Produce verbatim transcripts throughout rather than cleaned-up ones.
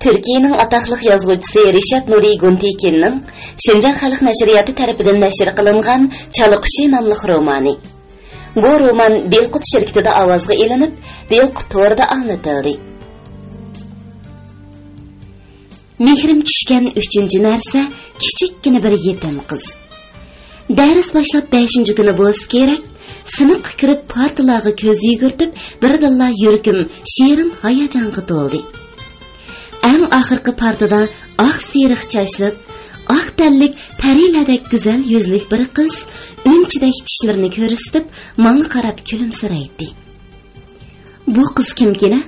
تۈركىيەنىڭ ئاتاقلىق يازغۇچىسى رىشات نۇرى گۇنتىكىننىڭ شىنجاڭ خەلق نەشرىياتى تەرىپىدىن نەشر قىلىنغان چالا قۇشى ناملىق رومانى. بۇ رومان بىلقۇت شىركىتىدە ئاۋازغا ئېلىنىپ، بىلقۇت تورىدا ئاڭلىتىلدى. مېھرىم چۈشكەن ئۈچىنچى نەرسە، كىچىككىنە بىر يېتىم قىز. دەرس باشلاپ بەشىنچى كۈنى بولسا كېرەك، سىنىپقا كىرىپ پارتىلارغا كۆز يۈگۈرتۈپ، بىردىنلا يۈرىكىم شېرىن ھاياجانغا تولدى. ئەڭ ئاخىرقى پارتىدا ئاق سېرىق چاچلىق، ئاق تەنلىك، پەرىلەردەك گۈزەل يۈزلۈك بىر قىز ئۈنچىدەك چىشلىرىنى كۆرسىتىپ، ماڭا قاراپ كۈلۈمسىرەيتتى. بۇ قىز كىمكىنە؟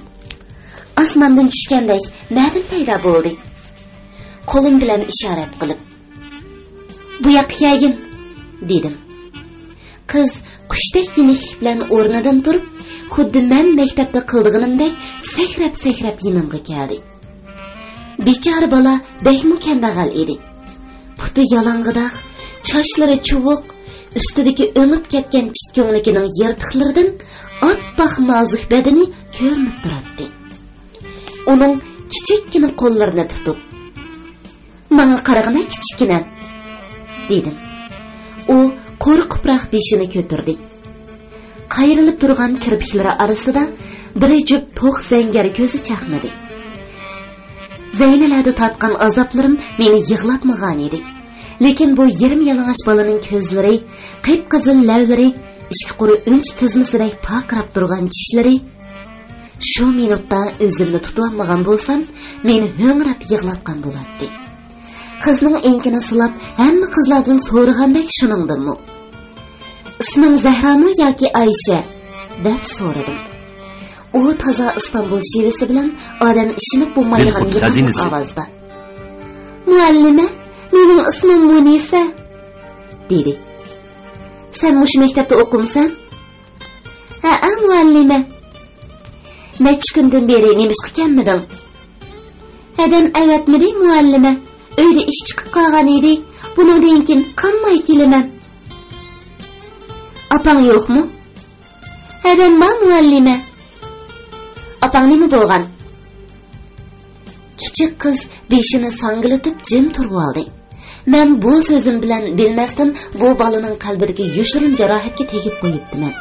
ئاسماندىن چۈشكەندەك نەدىن پەيدا بولدى؟ قولۇم بىلەن ئىشارەت قىلىپ، بۇ ياققا كەلگىن، دېدىم. قىز قۇشتەك يېنىكلىك بىلەن ئورنىدىن تۇرۇپ، خۇددى مەن مەكتەپتە قىلىدىغىنىمدەك سەكرەپ-سەكرەپ يېنىمغا كەلدى. بىچارە بالا بەكمۇ كەمبەغەل ئىدى. پۇتى يالاڭغىداق، چاچلىرى چۇۋۇق، ئۈستىدىكى ئۆڭۈپ كەتكەن چىت كۆڭلىكىنىڭ يىرتىقلىرىدىن ئاپئاق نازۇك بەدىنى كۆرۈنۈپ تۇراتتى. ئۇنىڭ كىچىككىنە قوللىرىنى تۇتۇپ، ماڭا قارىغىنا كىچىككىنە، دېدىم. ئۇ قورقۇپراق بېشىنى كۆتۈردى. قايرىلىپ تۇرغان كىرپىكلىرى ئارىسىدا بىر جۈپ توق زەڭگەر كۆزى چاقنىدى. زەينىلەردە تارتقان ئازابلىرىم مېنى يىغلاتمىغانىدى. لېكىن بۇ يېرىم يالىڭاچ بالىنىڭ كۆزلىرى، قىپقىزىل لەۋلىرى، ئىككى قۇرۇ ئۈنچە تىزمىسىدەك پارقىراپ تۇرغان چىشلىرى، شۇ مىنۇتتا ئۆزۈمنى تۇتۇۋالمىغان بولسام، مېنى ھۆڭرەپ يىغلاتقان بولاتتى. قىزنىڭ ئېڭىكىنى سىلاپ، ھەممە قىزلاردىن سورىغاندەك شۇنىڭدىنمۇ. «ئىسمىڭ زەھرامۇ ياكى ئايشە؟» دەپ سورىدىم. ئۇ تازا ئىستانبۇل شېۋىسى بىلەن ئادەم ئىشىنىپ بولمايدىغان بىلقۇت يېقىملىق خازىنىسى. ئاۋازدا، «مۇئەللىمە، مېنىڭ ئىسمىم مۇنىسە»، دېدى. «سەن مۇشۇ مەكتەپتە ئوقۇمسەن؟» «ھەئە، مۇئەللىمە.» «نەچچە كۈندىن بېرى نېمىشقا كەلمىدىڭ؟» «ھەدەم ئەۋەتمىدى، مۇئەللىمە. ئۆيدە ئىش چىقىپ قالغان ئىدى. بۇنىڭدىن كېيىن قانماي كېلىمەن.» «ئاپاڭ يوقمۇ؟» «ھەدەم بار، مۇئەللىمە.» «ئاپاڭ نېمە بولغان؟» كىچىك قىز بېشىنى ساڭگىلىتىپ جىم تۇرۇۋالدى. مەن بۇ سۆزۈم بىلەن بىلمەستىن بۇ بالىنىڭ قەلبىدىكى يوشۇرۇن جاراھەتكە تېگىپ قويۇپتىمەن.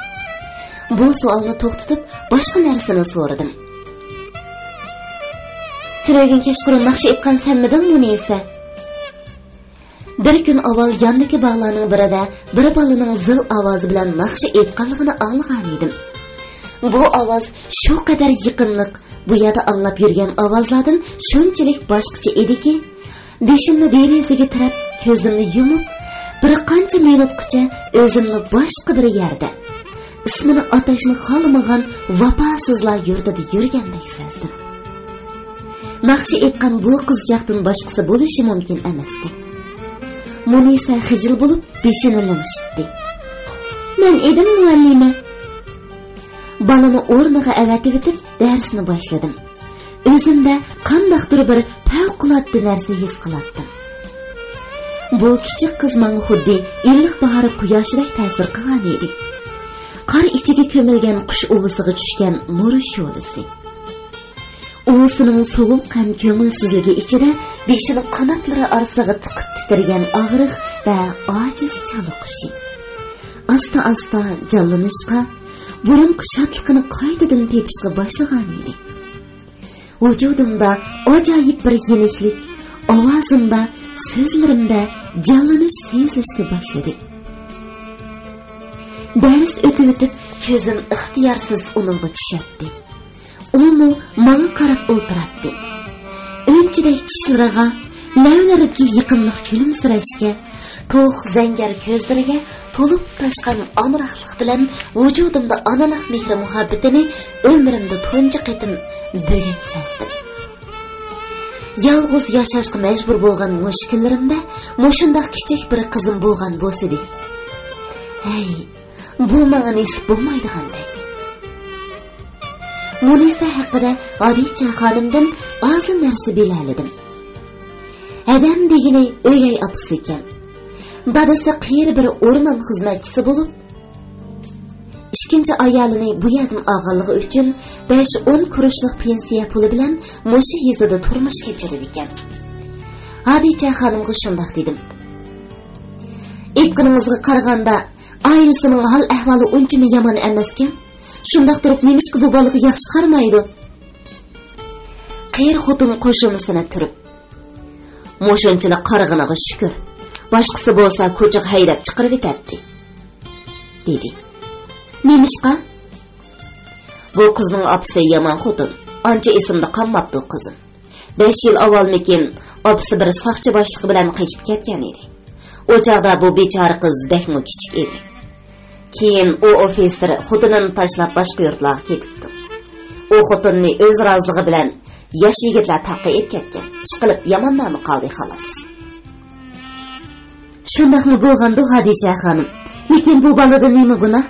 بۇ سوئالنى توختىتىپ، باشقا نەرسىنى سورىدىم. «تۈنۈگۈن كەچقۇرۇن ناخشا ئېيتقان سەنمىدىڭ، مۇنىسە؟» بىر كۈن ئاۋۋال ياندىكى باغلارنىڭ بىرىدە بىر بالىنىڭ زىل ئاۋازى بىلەن ناخشا ئېيتقانلىقىنى ئاڭلىغانىدىم. بۇ ئاۋاز شۇ قەدەر يېقىملىق، بۇ يەردە ئاڭلاپ يۈرگەن ئاۋازلاردىن شۇنچىلىك باشقىچە ئىدىكى، بېشىمنى دېرىزىگە تىرەپ، كۆزۈمنى يۇمۇپ، بىر قانچە مىنۇتقىچە ئۆزۈمنى باشقا بىر يەردە، ئىسمىنى ئاتاشنى خالىمىغان ۋاپاسىزلار يۇرتىدا يۈرگەندەك سەزدىم. ناخشا ئېيتقان بۇ قىزچاقتىن باشقىسى بولۇشى مۇمكىن ئەمەستى. مۇنىسە خىجىل بولۇپ، بېشىنى لىڭشىتتى. «مەن ئىدىم، مۇئەللىمە.» بالىنى ئورنىغا ئەۋەتىۋېتىپ، دەرسنى باشلىدىم. ئۆزۈمدە قانداقتۇر بىر پەۋقۇلئاددە نەرسە ھېس قىلاتتىم. بۇ كىچىك قىز ماڭا خۇددى ئىللىق باھار قۇياشىدەك تەسىر قىلغان ئىدى. قار ئىچىگە كۆمۈلگەن قۇش ئۇۋىسىغا چۈشكەن نۇر شولىسى. ئۇۋىسىنىڭ سوغۇق ھەم كۆڭۈلسىزلىكى ئىچىدە بېشىنى قاناتلىرى ئارىسىغا تىقىپ تىترىگەن ئاغرىق ۋە ئاجىز چالا قۇشى ئاستا-ئاستا جانلىنىشقا، بۇرۇنقى شادلىقىنى قايتىدىن تېپىشقا باشلىغان ئىدى. ۋۇجۇدۇمدا ئاجايىپ بىر يېنىكلىك، ئاۋازىمدا، سۆزلىرىمدە جانلىنىش سېزىلىشكە باشلىدى. دەرس ئۆتۈۋېتىپ، كۆزۈم ئىختىيارسىز ئۇنىڭغا چۈشەتتى. ئۇمۇ ماڭا قاراپ ئولتۇراتتى. ئۈنچىدەك چىشلىرىغا، لەۋلىرىدىكى يېقىملىق كۈلۈمسىرەشكە، توق زەڭگەر كۆزلىرىگە تولۇپ تاشقان ئامراقلىق بىلەن ۋۇجۇدۇمدا ئانىلىق مېھرى-مۇھەببىتىنى ئۆمرۈمدە تۇنجى قېتىم بۈگۈن سەزدىم. يالغۇز ياشاشقا مەجبۇر بولغان مۇشۇ كۈنلىرىمدە مۇشۇنداق كىچىك بىر قىزىم بولغان بولسىدى. ھەي، بۇ ماڭا نېسىپ بولمايدىغاندەك. مۇنىسە ھەققىدە ھادىچە خانىمدىن ئازلا نەرسە بىلەلىدىم. ھەدەم دېگىنى ئۆگەي ئاپىسى ئىكەن. دادىسى قېرى بىر ئورمان خىزمەتچىسى بولۇپ، ئىش ئىككىنچى ئايالىنى بۇ يەردىن ئالغانلىقى ئۈچۈن بەش-ئون كۇرۇشلۇق پېنسىيە پۇلى بىلەن مۇشۇ يېزىدا تۇرمۇش كەچۈرىدىكەن. ھادىچە خانىمغا شۇنداق دېدىم. ئېيتقىنىڭىزغا قارىغاندا، ئائىلىسىنىڭ ھال-ئەھۋالى ئۇنچىمۇ يامان ئەمەسكەن. شۇنداق تۇرۇپ نېمىشقا بۇ بالىغا ياخشى قارىمايدۇ؟ قېرى خوتۇن قوشۇمىسىنى تۈرۈپ، مۇشۇنچىلىك قارىغىنىغا شۈكۈر. باشقىسى بولسا كوچىغا ھەيدەپ چىقىرىۋېتەتتى، دېدى. نېمىشقا؟ بۇ قىزنىڭ ئاپىسى يامان خوتۇن. ئانچە ئېسىمدە قالماپتۇ قىزىم. بەش يىل ئاۋۋالمىكىن ئاپىسى بىر ساقچى باشلىقى بىلەن قېچىپ كەتكەن ئىدى. ئۇ چاغدا بۇ بىچارە قىز بەكمۇ كىچىك ئىدى. كېيىن ئۇ ئوفىتسېر خوتۇنىنى تاشلاپ باشقا يۇرتلارغا كېتىپتۇ. ئۇ خوتۇننى ئۆز رازىلىقى بىلەن ياش يىگىتلەر تاقا ئېلىپ كەتكەن. ئىشقىلىپ يامان نامى قالدى خالاس. شۇنداقمۇ بولغاندۇ، ھادىچە خانىم؟ لېكىن بۇ بالىدا نېمە گۇناھ؟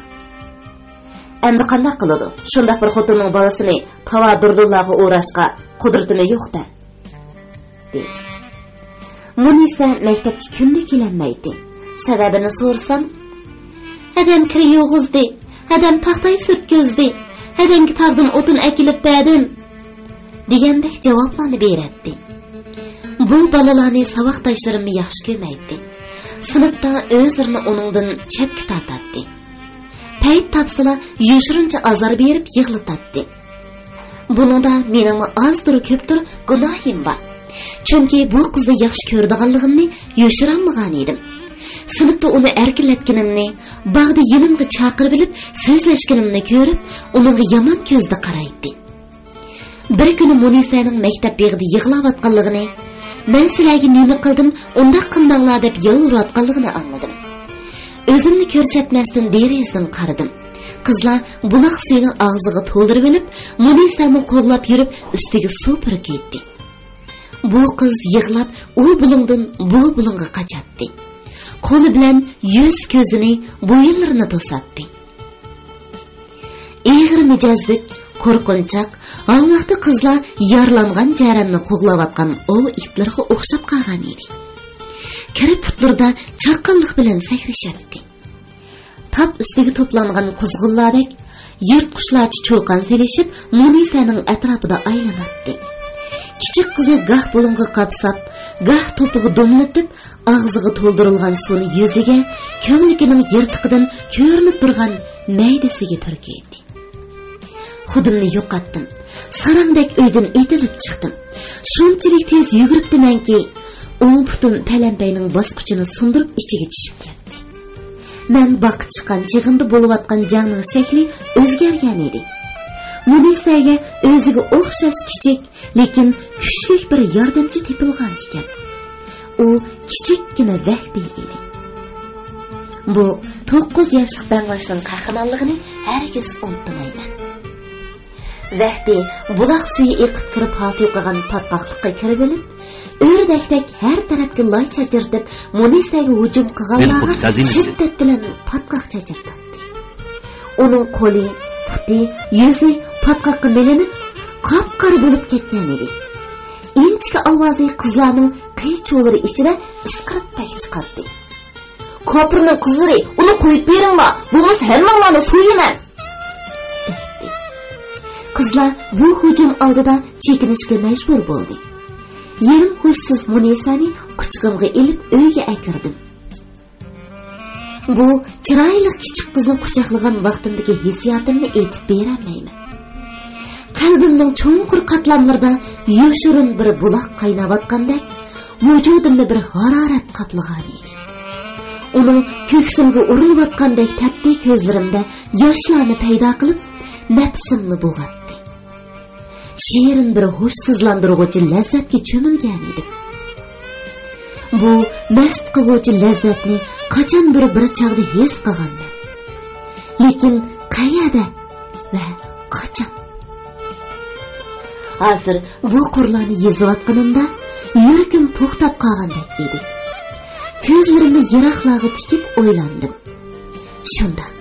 ئەمدى قانداق قىلىدۇ؟ شۇنداق بىر خوتۇننىڭ بالىسىنى تاۋا دۇردۇنلارغا ئوراشقا قۇدرىتىمۇ يوق-دە، دېدى. مۇنىسە مەكتەپكە كۈندە كېلەلمەيتتى. سەۋەبىنى سورىسام، ھەدەم كىر يۇغۇزدى، ھەدەم تاختاي سۈرتكۈزدى، ھەدەمگە تاغدىن ئوتۇن ئەكېلىپ بەردىم، دېگەندەك جاۋابلارنى بېرەتتى. بۇ بالىلارنى ساۋاقداشلىرىممۇ ياخشى كۆرمەيتتى. سىنىپتا ئۆزلىرىنى ئۇنىڭدىن چەتكە تارتاتتى. پەيت تاپسىلا يوشۇرۇنچە ئازار بېرىپ يىغلىتاتتى. بۇنىڭدا مېنىڭمۇ ئازدۇر كۆپتۇر گۇناھىم بار. چۈنكى بۇ قىزنى ياخشى كۆرىدىغانلىقىمنى يوشۇرالمىغان ئىدىم. سىنىپتا ئۇنى ئەركىلەتكىنىمنى، باغدا يېنىمغا چاقىرىۋېلىپ سۆزلەشكىنىمنى كۆرۈپ، ئۇنىڭغا يامان كۆزدە قارايتتى. بىر كۈنى مۇنىسەنىڭ مەكتەپ بېغىدا يىغلاۋاتقانلىقىنى، مەن سىلەرگە نېمە قىلدىم، ئۇنداق قىلماڭلار دەپ يالۋۇرۇۋاتقانلىقىنى ئاڭلىدىم. ئۆزۈمنى كۆرسەتمەستىن دېرىزىدىن قارىدىم. قىزلار بۇلاق سۈيىنى ئاغزىغا تولدۇرۇۋېلىپ، مۇنىسەنى قوغلاپ يۈرۈپ، ئۈستىگە سۇ پۈركەيتتى. بۇ قىز يىغلاپ، ئۇ بۇلۇڭدىن بۇ بۇلۇڭغا قاچاتتى. قولى بىلەن يۈز-كۆزىنى، بويۇنلىرىنى توساتتى. ئېغىر مىجەزلىك، قورقۇنچاق، ھاڭۋاقتا قىزلار يارىلانغان جەرەننى قوغلاۋاتقان ئوۋ ئىتلىرىغا ئوخشاپ قالغان ئىدى. كىرپۇكلىرىدا چاققانلىق بىلەن سەكرىشەتتى. تاپ ئۈستىگە توپلانغان قۇزغۇنلاردەك يىرتقۇچلارچە چۇقان سېلىشىپ، مۇنىسەنىڭ ئەتراپىدا ئايلىناتتى. كىچىك قىزى گاھ بۇلۇڭغا قاپساپ، گاھ توپىغا دومىلىتىپ، ئاغزىغا تولدۇرۇلغان سۇنى يۈزىگە، كۆڭلىكىنىڭ يىرتىقىدىن كۆرۈنۈپ تۇرغان مەيدىسىگە پۈركەيتتى. خۇدۇمنى يوقاتتىم. ساراڭدەك ئۆيدىن ئېتىلىپ چىقتىم. شۇنچىلىك تېز يۈگۈرۈپتىمەنكى، ئوڭ پۇتۇم پەلەمپەينىڭ باسقۇچىنى سۇندۇرۇپ ئىچىگە چۈشۈپ كەتتى. مەن باغقا چىققان چېغىمدا بولۇۋاتقان جەڭنىڭ شەكلى ئۆزگەرگەن ئىدى. مۇنىسەگە ئۆزىگە ئوخشاش كىچىك، لېكىن كۈچلۈك بىر ياردەمچى تېپىلغان ئىكەن. ئۇ كىچىككىنە ۋەھبىي ئىدى. بۇ توققۇز ياشلىق بەڭباشنىڭ قەھرىمانلىقىنى ھەرگىز ئۇنتۇمايمەن. ۋەھبىي بۇلاق سۈيى ئېقىپ كىرىپ ھاسىل قىلغان پاتقاقلىققا كىرىۋېلىپ، ئۆردەكتەك ھەر تەرەپكە لاي چاچرىتىپ، مۇنىسەگە ھۇجۇم قىلغانلارغا شىددەت بىلەن پاتقاق چاچرىتاتتى. ئۇنىڭ قولى، پۇتى، يۈزى پاتقاققا مىلىنىپ، قاپقارا بولۇپ كەتكەن ئىدى. ئىنچىكە ئاۋازى قىزلارنىڭ قىي-چۇۋلىرى ئىچىدە ئىسقىرتتەك چىقاتتى. «كاپىرنىڭ قىزلىرى، ئۇنى قويۇپ بېرىڭلار، بولمىسا ھەممىڭلارنى سويىمەن!» دەيتتى. قىزلار بۇ ھۇجۇم ئالدىدا چېكىنىشكە مەجبۇر بولدى. يېرىم ھوشسىز مۇنىسانى قۇچىقىمغا ئېلىپ ئۆيگە ئەكىردىم. بۇ چىرايلىق كىچىك قىزنى قۇچاقلىغان ۋاقتىمدىكى ھېسسىياتىمنى ئېيتىپ بېرەلمەيمەن. قەلبىمنىڭ چوڭقۇر قاتلاملىرىدا يوشۇرۇن بىر بۇلاق قايناۋاتقاندەك، ۋۇجۇدۇمنى بىر ھارارەت قاپلىغانىدى. ئۇنىڭ كۆكسۈمگە ئۇرۇلۇۋاتقاندەك تەپتى كۆزلىرىمدە ياشلارنى پەيدا قىلىپ، نەپسىمنى بوغاتتى. شېرىن بىر ھوشسىزلاندۇرغۇچى لەززەتكە چۆمۈلگەنىدىم. بۇ مەست قىلغۇچى لەززەتنى قاچاندۇر بىر چاغدا ھېس قىلغانمەن. لېكىن قەيەردە ۋە قاچان؟ ھازىر بۇ قۇرلارنى يېزىۋاتقىنىمدا يۈرىكىم توختاپ قالغاندەك ئىدى. كۆزلىرىمنى يىراقلارغا تىكىپ ئويلاندىم. شۇنداق،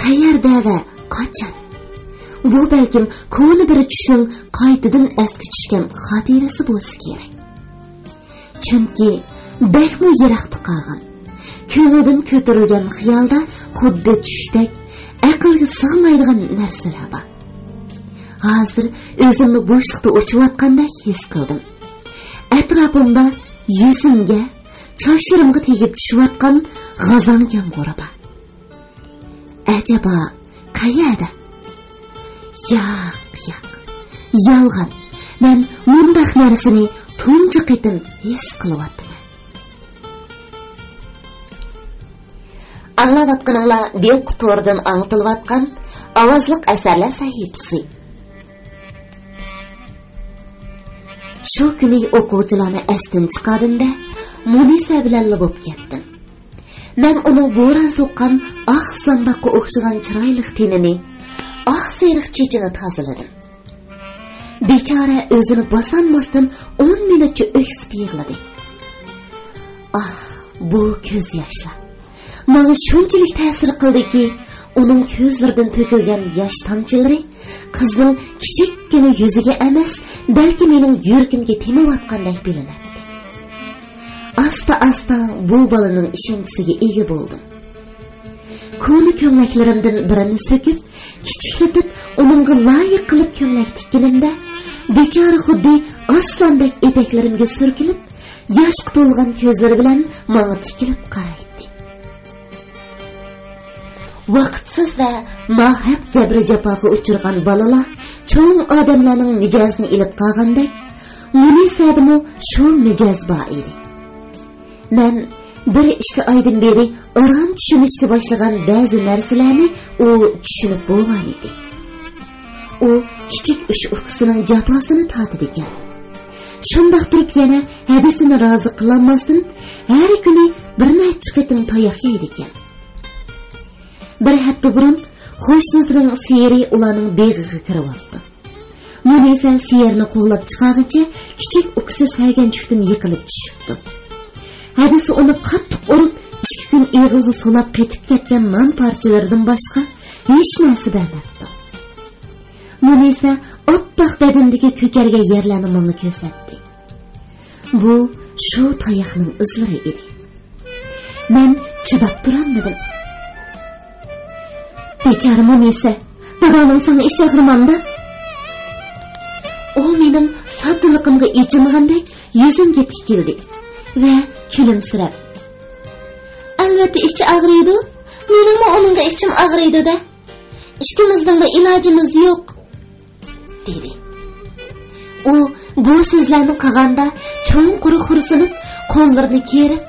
قەيەردە ۋە قاچان؟ بۇ بەلكىم كونا بىر چۈشنىڭ قايتىدىن ئەسكە چۈشكەن خاتىرىسى بولسا كېرەك. چۈنكى بەكمۇ يىراقتا قالغان. كۆڭۈلدىن كۆتۈرۈلگەن خىيالدا خۇددى چۈشتەك ئەقىلگە سىغمايدىغان نەرسىلەر بار. ھازىر ئۆزۈمنى بوشلۇقتا ئۇچۇۋاتقاندەك ھېس قىلدىم. ئەتراپىمدا يۈزۈمگە، چاچلىرىمغا تېگىپ چۈشۈۋاتقان غازاڭ يامغۇرى بار. ئەجەبا، قەيەردە؟ ياق، ياق. يالغان. مەن مۇنداق نەرسىنى تۇنجى قېتىم ھېس قىلىۋاتىمەن. ئاڭلاۋاتقىنىڭلار دىلقۇت تورىدىن ئاڭلىتىلىۋاتقان ئاۋازلىق ئەسەرلەر سەھىپىسى. شۇ كۈنى ئوقۇغۇچىلارنى ئەستىن چىقاردىم-دە، مۇنىسە بىلەنلا بولۇپ كەتتىم. مەن ئۇنىڭ بوران سوققان ئاق زامباققا ئوخشىغان چىرايلىق تېنىنى، ئاق سېرىق چېچىنى تازىلىدىم. بىچارە ئۆزىنى باسالماستىن ئون مىنۇتچە ئۆكسۈپ يىغلىدى. ئاھ، بۇ كۆز ياشلار ماڭا شۇنچىلىك تەسىر قىلدىكى، ئۇنىڭ كۆزلىرىدىن تۆكۈلگەن ياش تامچىلىرى قىزنىڭ كىچىككىنە يۈزىگە ئەمەس، بەلكى مېنىڭ يۈرىكىمگە تېمىۋاتقاندەك بىلىنەتتى. ئاستا-ئاستا بۇ بالىنىڭ ئىشەنچىسىگە ئىگە بولدۇم. كونا كۆڭلەكلىرىمدىن بىرىنى سۆكۈپ، كىچىكلىتىپ، ئۇنىڭغا لايىق قىلىپ كۆڭلەك تىككىنىمدە، بىچارە خۇددى ئاسلاندەك ئېتەكلىرىمگە سۈركىلىپ، ياشقا تولغان كۆزلىرى بىلەن ماڭا تىكىلىپ قارايتتى. ۋاقىتسىز ۋە ناھەق جەبرى-جاپاغا ئۇچرىغان بالىلار چوڭ ئادەملەرنىڭ مىجەزىنى ئېلىپ قالغاندەك، مۇنىسەدىمۇ شۇ مىجەز بار ئىدى. مەن بىر ئىككى ئايدىن بېرى ئاران چۈشىنىشكە باشلىغان بەزى نەرسىلەرنى ئۇ چۈشىنىپ بولغانىدى. ئۇ كىچىك ئۈچ ئۇكىسىنىڭ جاپاسىنى تارتىدىكەن. شۇنداق تۇرۇپ يەنە ھەدىسىنى رازى قىلالماستىن، ھەر كۈنى بىر نەچچە قېتىم تاياق يەيدىكەن. بىر ھەپتە بۇرۇن خوشنىزىرنىڭ سېيىرى ئۇلارنىڭ بېغىغا كىرىۋاپتۇ. مۇنىسە سېيىرنى قوغلاپ چىقارغىچە كىچىك ئۇكىسى سەگەنچۈكتىن يىقىلىپ چۈشۈپتۇ. ھەدىسى ئۇنى قاتتىق ئۇرۇپ، ئىككى كۈن ئېغىلغا سولاپ قېتىپ كەتكەن نان پارچىلىرىدىن باشقا ھېچ نەرسە بەرمەپتۇ. مۇنىسە ئاپئاق بەدىنىدىكى كۆكەرگەن يەرلەرنى ماڭا كۆرسەتتى. بۇ شۇ تاياقنىڭ ئىزلىرى ئىدى. مەن چىداپ تۇرالمىدىم. بىچارە مۇنىسە، داداڭنىڭ ساڭا ئىچى ئاغرىمامدا؟ ئۇ مېنىڭ ساددىلىقىمغا ئېچىنغاندەك يۈزۈمگە تىكىلدى ۋە كۈلۈمسىرەپ، ئەلۋەتتە ئىچى ئاغرىيدۇ، مېنىڭمۇ ئۇنىڭغا ئىچىم ئاغرىيدۇ-دە. ئىككىمىزنىڭمۇ ئىلاجىمىز يوق، دېدى. ئۇ بۇ سۆزلەرنى قىلغاندا چوڭقۇر خورسىنىپ، قوللىرىنى كېرىپ،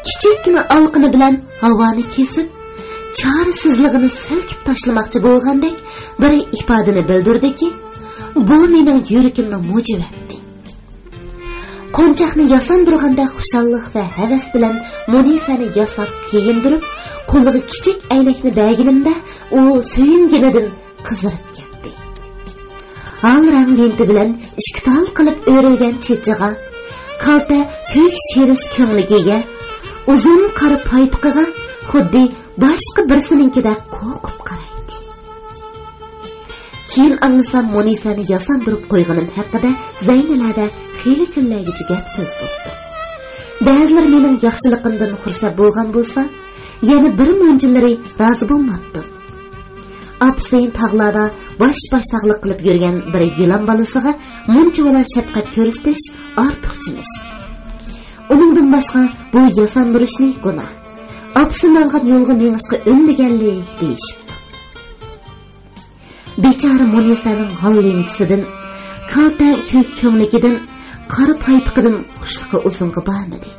كىچىككىنە ئالىقىنى بىلەن ھاۋانى كېسىپ، چارىسىزلىقىنى سىلكىپ تاشلىماقچى بولغاندەك بىر ئىپادىنى بىلدۈردىكى، بۇ مېنىڭ يۈرىكىمنى مۇجۇۋەتتى. قونچاقنى ياساندۇرغاندەك خۇشاللىق ۋە ھەۋەس بىلەن مۇنىسەنى ياساپ، كىيىندۈرۈپ، قولىغا كىچىك ئەينەكنى بەرگىنىمدە، ئۇ سۆيۈنگىنىدىن قىزىرىپ كەتتى. ھال رەڭ لېنتا بىلەن ئىككى تال قىلىپ ئۆرۈلگەن چېچىغا، كالتە كۆك شېرىس كۆڭلىكىگە، ئۇزۇن قارا پايپىقىغا خۇددى باشقا بىرسىنىڭكىدەك قورقۇپ قارايتتى. كېيىن ئاڭلىسام، مۇنىسەنى ياساندۇرۇپ قويغىنىم ھەققىدە زەينىلەدە خېلى كۈنلەرگىچە گەپ-سۆز بوپتۇ. بەزىلىرى مېنىڭ ياخشىلىقىمدىن خۇرسەن بولغان بولسا، يەنە بىر مۇنچىلىرى رازى بولماپتۇ. ئاپىسى تاغلاردا باش-باشتاقلىق قىلىپ يۈرگەن بىر يىلان بالىسىغا مۇنچىۋالا شەپقەت كۆرسىتىش ئارتۇقچىمىش. ئۇنىڭدىن باشقا بۇ ياساندۇرۇشنى گۇناھ، ئاپىسىنى ئالغان يولغا مېڭىشقا ئۈندىگەنلىك دېيىشىپتۇ. بىچارە مۇنىسەنىڭ ھال لېنتىسىدىن، كالتە كۆك كۆڭلىكىدىن، قارا پايپىقىدىن خۇشلۇقى ئۇزۇنغا بارمىدى.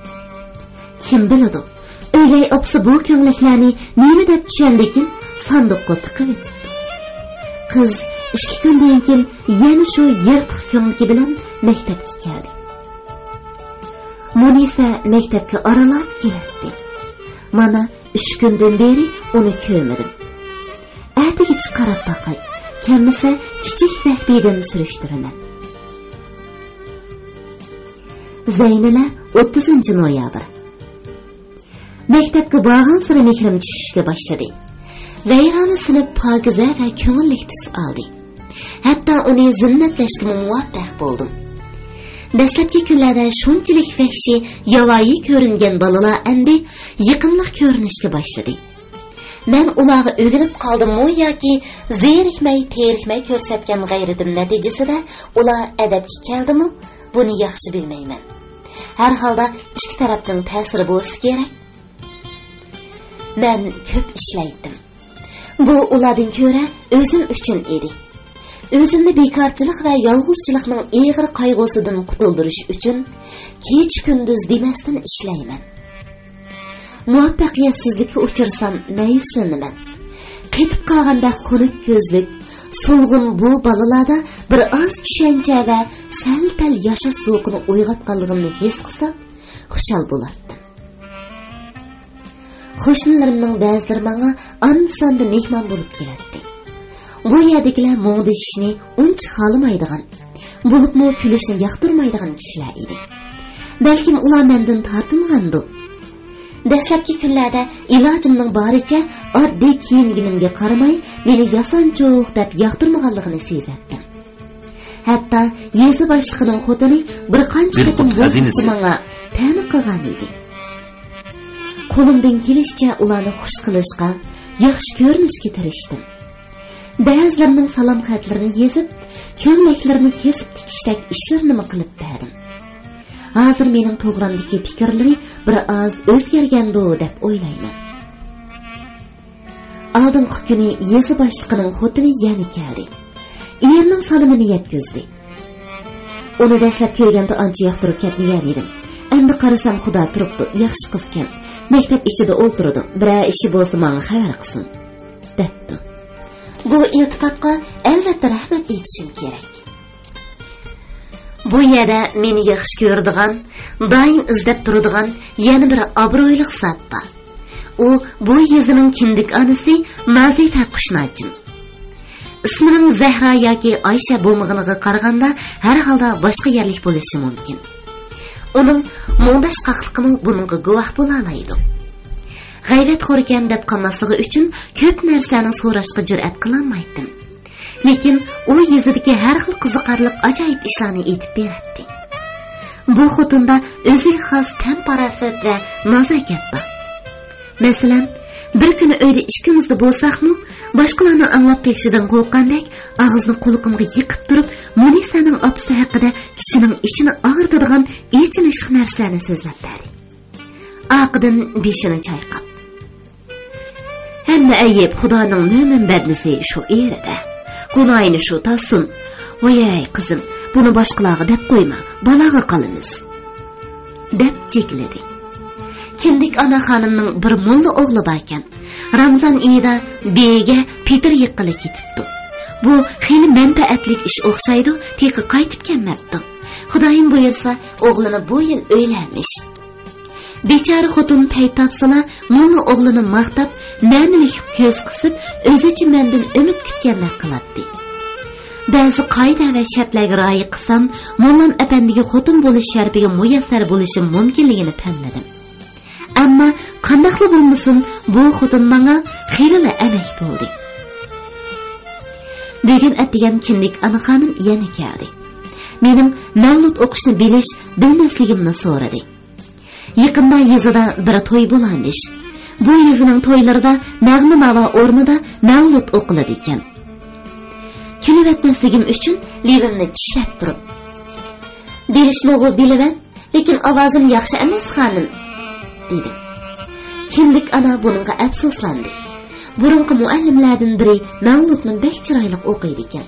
كىم بىلىدۇ، ئۆگەي ئاپىسى بۇ كۆڭلەكلەرنى نېمە دەپ چۈشەندىكىن، ساندۇققا تىقىۋېتىپتۇ. قىز ئىككى كۈندىن كېيىن يەنە شۇ يىرتىق كۆڭلىكى بىلەن مەكتەپكە كەلدى. مۇنىسە مەكتەپكە ئارىلاپ كېلەتتى. مانا، ئۈچ كۈندىن بېرى ئۇنى كۆرمىدىم. ئەتىگىچە قاراپ باقاي، كەلمىسە كىچىك مەھبىدىن سۈرۈشتۈرىمەن. زەينىلە، ئوتتۇزىنچى نويابىر. مەكتەپكە بارغانسېرى مېھرىم چۈشۈشكە باشلىدى. ۋەيرانە سىنىپ پاكىزە ۋە كۆڭۈللۈك تۈس ئالدى. ھەتتا ئۇنى زىننەتلەشكىمۇ مۇۋەپپەق بولدۇم. دەسلەپكى كۈنلەردە شۇنچىلىك ۋەھشىي، ياۋايى كۆرۈنگەن بالىلار ئەمدى يېقىملىق كۆرۈنۈشكە باشلىدى. مەن ئۇلارغا ئۆگىنىپ قالدىممۇ ياكى زېرىكمەي، تېرىكمەي كۆرسەتكەن غەيرىتىم نەتىجىسىدە ئۇلار ئەدەپكە كەلدىمۇ، بۇنى ياخشى بىلمەيمەن. ھەر ھالدا ئىككى تەرەپنىڭ تەسىرى بولسا كېرەك. مەن كۆپ ئىشلەيتتىم. بۇ ئۇلاردىن كۆرە ئۆزۈم ئۈچۈن ئىدى. ئۆزۈمنى بىكارچىلىق ۋە يالغۇزچىلىقنىڭ ئېغىر قايغۇسىدىن قۇتۇلدۇرۇش ئۈچۈن كېچە-كۈندۈز دېمەستىن ئىشلەيمەن. مۇۋەپپەقىيەتسىزلىككە ئۇچرىسام، مەيۈسلىنىمەن. قېتىپ قالغاندەك خۇنۈك كۆزلۈك، سولغۇن بۇ بالىلاردا بىر ئاز چۈشەنچە ۋە سەل-پەل ياشاش زوقىنى ئويغاتقانلىقىمنى ھېس قىلسام، خۇشال بولاتتىم. قوشنىلىرىمنىڭ بەزىلىرى ماڭا ئاندا-ساندا مېھمان بولۇپ كېلەتتى. بۇ يەردىكىلەر مۇڭدىشىشنى ئۇنچە خالىمايدىغان، بولۇپمۇ كۈلۈشنى ياقتۇرمايدىغان كىشىلەر ئىدى. بەلكىم ئۇلار مەندىن تارتىنغاندۇ؟ دەسلەپكى كۈنلەردە ئىلاجىمنىڭ بارىچە ئاددىي كىيىنگىنىمگە قارىماي، مېنى ياسانچۇق دەپ ياقتۇرمىغانلىقىنى سېزەتتىم. ھەتتا يېزا باشلىقىنىڭ خوتۇنى بىر قانچە قېتىم بۇ ھەقتە ماڭا تەنە قىلغان ئىدى. قولۇمدىن كېلىشىچە ئۇلارنى خۇش قىلىشقا، ياخشى كۆرۈنۈشكە تىرىشتىم. بەزىلىرىنىڭ سالام خەتلىرىنى يېزىپ، كۆڭلەكلىرىنى كېسىپ تىكىشتەك ئىشلىرىنىمۇ قىلىپ بەردىم. ھازىر مېنىڭ توغرامدىكى پىكىرلىرى بىر ئاز ئۆزگەرگەندۇ دەپ ئويلايمەن. ئالدىنقى كۈنى يېزا باشلىقىنىڭ خوتۇنى يەنە كەلدى. ئېرىنىڭ سالىمىنى يەتكۈزدى. ئۇنى دەسلەپ كۆرگەندە ئانچە ياقتۇرۇپ كەتمىگەن ئىدىم. ئەمدى قارىسام، خۇدا تۇرۇپتۇ، ياخشى قىزكەن. مەكتەپ ئىچىدە ئولتۇرىدۇ، بىرەر ئىشى بولسا ماڭا خەۋەر قىلسۇن، دەپتۇ. بۇ ئىلتىپاتقا ئەلۋەتتە رەھمەت ئېيتىشىم كېرەك. بۇ يەردە مېنى ياخشى كۆرىدىغان، دائىم ئىزدەپ تۇرىدىغان يەنە بىر ئابرۇيلۇق زات بار. ئۇ بۇ يېزىنىڭ كىندىك ئانىسى نازىفە قۇشناچىم. ئىسمىنىڭ زەھرا ياكى ئايشە بولمىغىنىغا قارىغاندا، ھەر ھالدا باشقا يەرلىك بولۇشى مۇمكىن. ئۇنىڭ مۇڭداشقاقلىقىمۇ بۇنىڭغا گۇۋاھ بولالايدۇ. غەيۋەتخوركەن دەپ قالماسلىقى ئۈچۈن كۆپ نەرسىلەرنى سوراشقا جۈرئەت قىلالمايتتىم. لېكىن ئۇ يېزىدىكى ھەر خىل قىزىقارلىق ئاجايىپ ئىشلارنى ئېيتىپ بېرەتتى. بۇ خوتۇندا ئۆزىگە خاس تەم-پاراسەت ۋە نازاكەت بار. مەسىلەن، بىر كۈنى ئۆيدە ئىككىمىزلا بولساقمۇ، باشقىلارنىڭ ئاڭلاپ قېلىشىدىن قورققاندەك، ئاغزىنى قۇلىقىمغا يېقىپ تۇرۇپ، مۇنىسەنىڭ ئاپىسى ھەققىدە كىشىنىڭ ئىچىنى ئاغرىتىدىغان ئېچىنىشلىق نەرسىلەرنى سۆزلەپ بەردى. ئارقىدىن بېشىنى چايقاپ، «ھەممە ئەيىب خۇدانىڭ مۆمىن بەندىسى شۇ ئېرىدە. گۇناھىنى شۇ تارتسۇن. ۋايەي، قىزىم، بۇنى باشقىلارغا دەپ قويما، بالاغا قالىمىز.» دەپ جېكىلىدى. كىندىك ئانا خانىمنىڭ بىر موللا ئوغلى باركەن. رامزان ئېيىدا بېيىگە پېتىر يىغقىلى كېتىپتۇ. بۇ خېلى مەنپەئەتلىك ئىش ئوخشايدۇ، تېخى قايتىپ كەلمەپتۇ. خۇدايىم بۇيرۇسا، ئوغلىنى بۇ يىل ئۆيلەرمىش. بىچارە خوتۇن پەي تاپسىلا، موللا ئوغلىنى ماختاپ، مەنىلىك كۆز قىسىپ، ئۆزىچە مەندىن ئۈمىد كۈتكەندەك قىلاتتى. بەزى قائىدە ۋە شەرتلەرگە رىئايە قىلسام، موللام ئەپەندىگە خوتۇن بولۇش شەرىپىگە مۇيەسسەر بولۇشۇم مۇمكىنلىكىنى پەملىدىم. ئەمما قانداقلا بولمىسۇن، بۇ خوتۇن ماڭا خېلىلا ئەمەك بولدى. بۈگۈن ئەتىگەن كىندىك ئانا خانىم يەنە كەلدى. مېنىڭ مەۋلۇت ئوقۇشنى بىلىش، بىلمەسلىكىمنى سورىدى. يېقىندا يېزىدا بىر توي بولارمىش. بۇ يېزىنىڭ تويلىرىدا نەغمە-ناۋا ئورنىدا مەۋلۇت ئوقۇلىدىكەن. كۈلۈۋەتمەسلىكىم ئۈچۈن لېۋىمنى چىشلەپ تۇرۇپ، «بىلىشنىغۇ بىلىمەن، لېكىن ئاۋازىم ياخشى ئەمەس، خانىم» دېدىم. كىندىك ئانا بۇنىڭغا ئەپسۇسلاندى. بۇرۇنقى مۇئەللىملەردىن بىرى مەۋلۇتنى بەك چىرايلىق ئوقۇيدىكەن.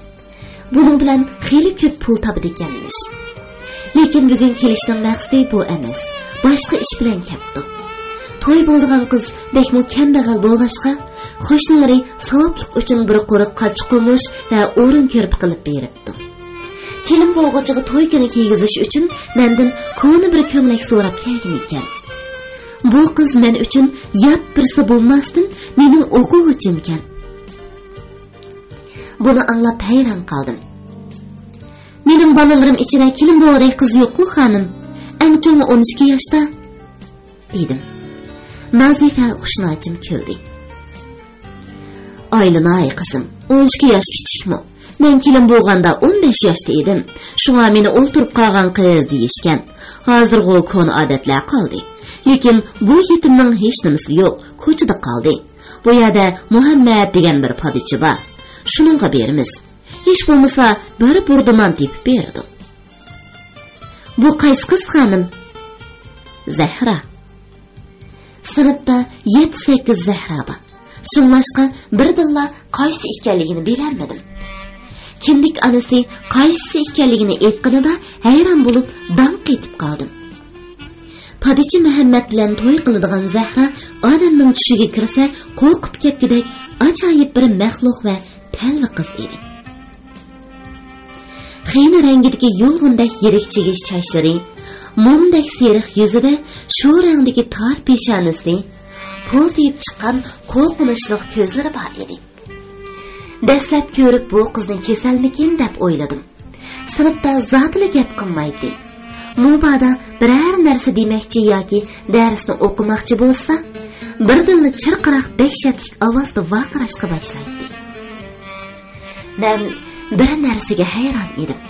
بۇنىڭ بىلەن خېلى كۆپ پۇل تاپىدىكەنمىش. لېكىن بۈگۈن كېلىشنىڭ مەقسىتى بۇ ئەمەس. باشقا ئىش بىلەن كەپتۇ. توي بولىدىغان قىز بەكمۇ كەمبەغەل بولغاچقا، قوشنىلىرى ساۋابلىق ئۈچۈن بىر قۇرۇق قاچا-قومۇش ۋە ئورۇن كۆرپە قىلىپ بېرىپتۇ. كېلىن بولغۇچىغا توي كۈنى كىيگۈزۈش ئۈچۈن مەندىن كونا بىر كۆڭلەك سوراپ كەلگەن ئىكەن. بۇ قىز مەن ئۈچۈن يات بىرسى بولماستىن، مېنىڭ ئوقۇغۇچىمكەن. بۇنى ئاڭلاپ ھەيران قالدىم. «مېنىڭ بالىلىرىم ئىچىدە كېلىن بولغۇدەك قىز يوققۇ، خانىم. ئەڭ چوڭى ئون ئىككى ياشتا» دېدىم. نازىفە خۇشناچىم كۈلدى. «ئايلىناي، قىزىم، ئون ئىككى ياش كىچىكمۇ؟ مەن كېلىن بولغاندا ئون بەش ياشتا ئىدىم. شۇڭا مېنى ئولتۇرۇپ قالغان قىز دېيىشكەن. ھازىرغۇ كونا ئادەتلەر قالدى. لېكىن بۇ يېتىمنىڭ ھېچنېمىسى يوق، كوچىدا قالدى. بۇ يەردە مۇھەممەت دېگەن بىر پادىچى بار. شۇنىڭغا بېرىمىز. ھېچ بولمىسا بىر بۇردا نان تېپىپ بېرىدۇ. بۇ قايسى قىز، خانىم؟ زەھرا. سىنىپتا يەتتە-سەككىز زەھرا بار. شۇڭلاشقا بىردىنلا قايسى ئىكەنلىكىنى بىلەلمىدىم. كىندىك ئانىسى قايسىسى ئىكەنلىكىنى ئېيتقىنىدا ھەيران بولۇپ داڭ قېتىپ قالدىم. پادىچى مۇھەممەت بىلەن توي قىلىدىغان زەھرا ئادەمنىڭ چۈشىگە كىرسە قورقۇپ كەتكۈدەك ئاجايىپ بىر مەخلۇق ۋە تەلۋە قىز ئىدى. خېنە رەڭگىدىكى يۇلغۇندەك يىرىك چىگىش چاچلىرى، مومدەك سېرىق يۈزىدە شۇ رەڭدىكى تار پېشانىسى، پۇلتىيىپ چىققان قورقۇنچلۇق كۆزلىرى بار ئىدى. دەسلەپ كۆرۈپ بۇ قىزنى كېسەلمىكىن دەپ ئويلىدىم. سىنىپتا زادىلا گەپ قىلمايتتى. مۇبادا بىرەر نەرسە دېمەكچى ياكى دەرسنى ئوقۇماقچى بولسا، بىردىنلا چىرقىراق دەھشەتلىك ئاۋازدا ۋارقىراشقا باشلايتتى. مەن بىر نەرسىگە ھەيران ئىدىم.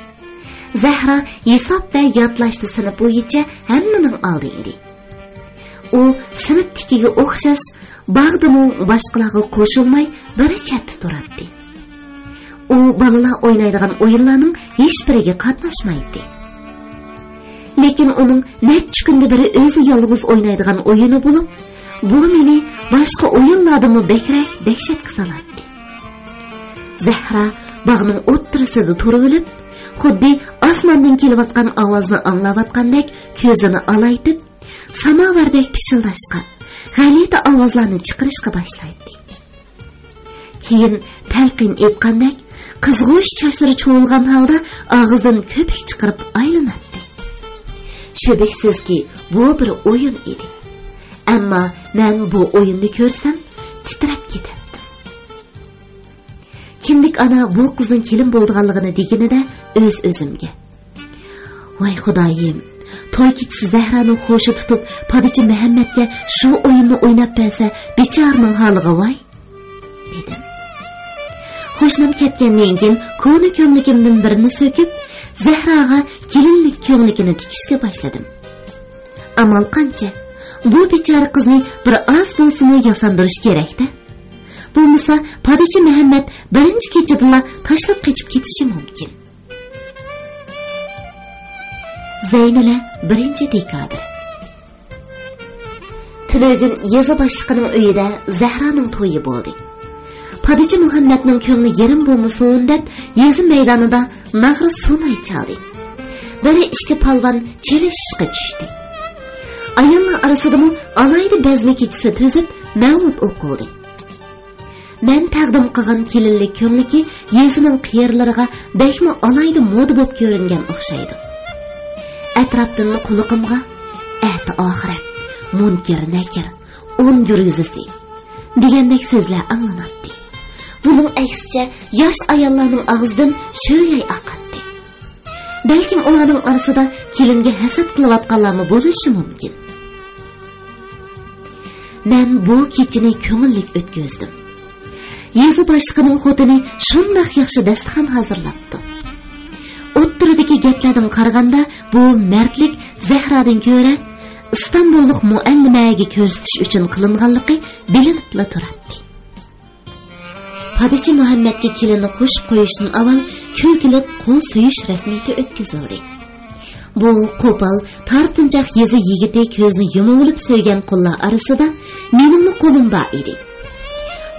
زەھرا ھېساب ۋە يادلاشتا سىنىپ بويىچە ھەممىنىڭ ئالدى ئىدى. ئۇ سىنىپتىكىگە ئوخشاش باغدىمۇ باشقىلارغا قوشۇلماي بىر چەتتە تۇراتتى. ئۇ بالىلار ئوينايدىغان ئويۇنلارنىڭ ھېچبىرىگە قاتناشمايتتى. لېكىن ئۇنىڭ نەچچە كۈندە بىر ئۆزى يالغۇز ئوينايدىغان ئويۇنى بولۇپ، بۇ مېنى باشقا ئويۇنلاردىنمۇ بەكرەك دەھشەتكە سالاتتى. زەھرا باغنىڭ ئوتتۇرىسىدا تۇرۇۋېلىپ، خۇددى ئاسماندىن كېلىۋاتقان ئاۋازنى ئاڭلاۋاتقاندەك كۆزىنى ئالايتىپ، ساماۋاردەك پىشىلداشقا، غەلىتە ئاۋازلارنى چىقىرىشقا باشلايتتى. كېيىن تەلقىن ئېيتقاندەك، قىزغۇچ چاچلىرى چۇۋۇلغان ھالدا ئاغزىدىن كۆپۈك چىقىرىپ ئايلىناتتى. شۈبھىسىزكى، بۇ بىر ئويۇن ئىدى. ئەمما مەن بۇ ئويۇننى كۆرسەم، تىترەپ كېتەتتىم. كىندىك ئانا بۇ قىزنىڭ كېلىن بولىدىغانلىقىنى دېگىنىدە ئۆز-ئۆزۈمگە، ۋاي خۇدايىم، توي كېچىسى زەھرانىڭ خۇشى تۇتۇپ، پادىچى مەھەممەتكە شۇ ئويۇننى ئويناپ بەرسە، بىچارىنىڭ ھالىغا ۋاي، دېدىم. قوشنام كەتكەندىن كېيىن كونا كۆڭلىكىمدىن بىرنى سۆكۈپ، زەھراغا كېلىنلىك كۆڭلىكىنى تىكىشكە باشلىدىم. ئامال قانچە؟ بۇ بىچارە قىزنى بىر ئاز بولسىمۇ ياساندۇرۇش كېرەك-دە. بولمىسا پادىچى مەھەممەت بىرىنچى كېچىدىلا تاشلاپ قېچىپ كېتىشى مۇمكىن. زەينۇلە، بىرىنچى دېكابىر. تۈنۈگۈن يېزا باشلىقىنىڭ ئۆيىدە زەھرانىڭ تويى بولدى. پادىچى مۇھەممەتنىڭ كۆڭلى يېرىم بولمىسۇن دەپ، يېزا مەيدانىدا ناغرا سۇناي چالدى. بىر ئىككى پالۋان چېلىشىشقا چۈشتى. ئاياللار ئارىسىدىمۇ ئالاھىدە بەزمە كېچىسى تۈزۈپ، مەۋلۇت ئوقۇلدى. مەن تەقدىم قىلغان كېلىنلىك كۆڭلىكى يېزىنىڭ قىيىرلىرىغا بەكمۇ ئالاھىدە مودا بولۇپ كۆرۈنگەن ئوخشايدۇ. ئەتراپتىن قۇلىقىمغا «ئەتە ئاخىرەت، مۇنكىر نەكىر، ئون گۈرۈزىسى» دېگەندەك سۆزلەر ئاڭلىناتتى. بۇنىڭ ئەكسىچە، ياش ئاياللارنىڭ ئاغزىدىن شۆلگەي ئاقاتتى. بەلكىم ئۇلارنىڭ ئارىسىدا كېلىنگە ھەسەت قىلىۋاتقانلارمۇ بولۇشى مۇمكىن. مەن بۇ كېچىنى كۆڭۈللۈك ئۆتكۈزدۈم. يېزا باشلىقىنىڭ خوتۇنى شۇنداق ياخشى دەستىخان ھازىرلاپتۇ. ئوتتۇرىدىكى گەپلەردىن قارىغاندا، بۇ مەردلىك زەھرادىن كۆرە ئىستانبۇللۇق مۇئەللىمەگە كۆرسىتىش ئۈچۈن قىلىنغانلىقى بىلىنىپلا تۇراتتى. پادىچى مۇھەممەتكە كېلىننى قوشۇپ قويۇشتىن ئاۋۋال كۈلكىلىك قول سۆيۈش رەسمىيىتى ئۆتكۈزۈلدى. بۇ قوپال، تارتىنچاق يېزا يىگىتى كۆزىنى يۇمۇۋېلىپ سۆيگەن قوللار ئارىسىدا مېنىڭمۇ قولۇم بار ئىدى.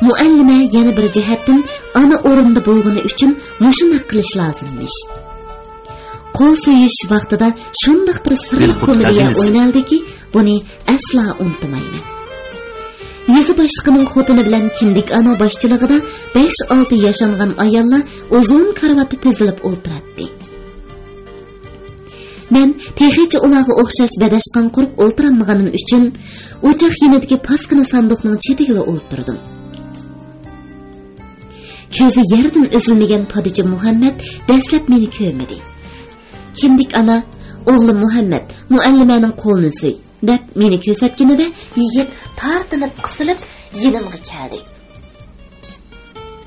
مۇئەللىمە يەنە بىر جەھەتتىن ئانا ئورنىدا بولغىنى ئۈچۈن مۇشۇنداق قىلىش لازىممىش. قول سۆيۈش ۋاقتىدا شۇنداق بىر سىرلىق كومېدىيە ئوينالدىكى، بۇنى ئەسلا ئۇنتۇمايمەن. يېزا باشلىقىنىڭ خوتۇنى بىلەن كىندىك ئانا باشچىلىقىدا بەش-ئالتە ياشانغان ئاياللار ئۇزۇن كارىۋاتتا تىزىلىپ ئولتۇراتتى. مەن تېخىچە ئۇلارغا ئوخشاش بەدەشقان قۇرۇپ ئولتۇرالمىغىنىم ئۈچۈن، ئوچاق يېنىدىكى پاسكىنا ساندۇقنىڭ چېتىگىلا ئولتۇردۇم. كۆزى يەردىن ئۈزۈلمىگەن پادىچى مۇھەممەت دەسلەپ مېنى كۆرمىدى. كىندىك ئانا، «ئوغلۇم مۇھەممەت، مۇئەللىمەنىڭ قولىنى سۆي» دەپ مېنى كۆرسەتكىنىدە، يىگىت تارتىنىپ قىسىلىپ يېنىمغا كەلدى.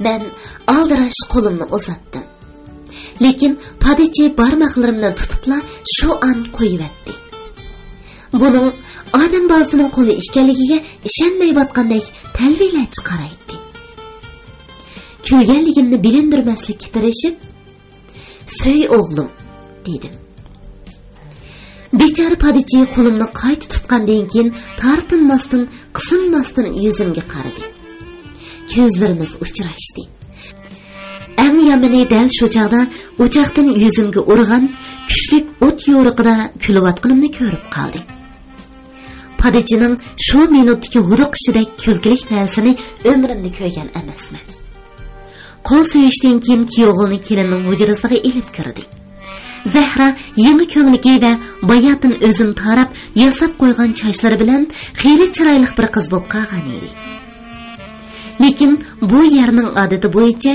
مەن ئالدىراش قولۇمنى ئۇزاتتىم. لېكىن پادىچى بارماقلىرىمنى تۇتۇپلا شۇ ئان قويۇۋەتتى. بۇنىڭ ئادەم بالىسىنىڭ قولى ئىكەنلىكىگە ئىشەنمەيۋاتقاندەك تەلۋىلەرچە قارايتتى. كۈلگەنلىكىمنى بىلىندۈرمەسلىككە تىرىشىپ، «سۆي، ئوغلۇم» دېدىم. بىچارە پادىچى قولۇمنى قايتا تۇتقاندىن كېيىن تارتىنماستىن، قىسىنماستىن يۈزۈمگە قارىدى. كۆزلىرىمىز ئۇچراشتى. ئەڭ يامىنى دەل شۇ چاغدا ئوچاقتىن يۈزۈمگە ئۇرغان كۈچلۈك ئوت يورۇقىدا كۈلۈۋاتقىنىمنى كۆرۈپ قالدى. پادىچىنىڭ شۇ مىنۇتتىكى ھودۇقۇشىدەك كۈلكىلىك نەرسىنى ئۆمرۈمدە كۆرگەن ئەمەسمەن. قول سۆيۈشتىن كېيىن كىيوغۇلنى كېلىننىڭ ھۇجرىسىغا ئېلىپ كىردى. زەھرا يېڭى كۆڭلىكى ۋە باياتىن ئۆزۈم تاراپ ياساپ قويغان چاچلىرى بىلەن خېلى چىرايلىق بىر قىز بولۇپ قالغان ئىدى. لېكىن بۇ يەرنىڭ ئادىتى بويىچە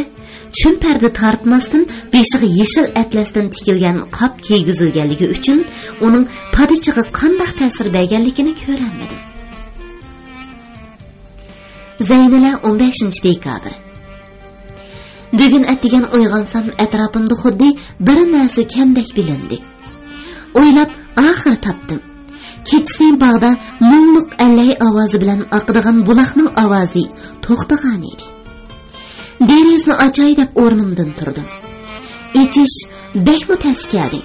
چۈن پەردە تارتماستىن، بېشىغا يېشىل ئەتلەستىن تىكىلگەن قاپ كىيگۈزۈلگەنلىكى ئۈچۈن ئۇنىڭ پادىچىغا قانداق تەسىر بەرگەنلىكىنى كۆرەلمىدىم. زەينىلە، ئون بەشىنچى دېكابىر. بۈگۈن ئەتىگەن ئويغانسام، ئەتراپىمدا خۇددى بىر نەرسە كەمدەك بىلىندى. ئويلاپ، ئاخىر تاپتىم. كېچىسى باغدا مۇڭلۇق ئەللەي ئاۋازى بىلەن ئاقىدىغان بۇلاقنىڭ ئاۋازى توختىغانىدى. دېرىزىنى ئاچاي دەپ ئورنۇمدىن تۇردۇم. ئېچىش بەكمۇ تەس كەلدى.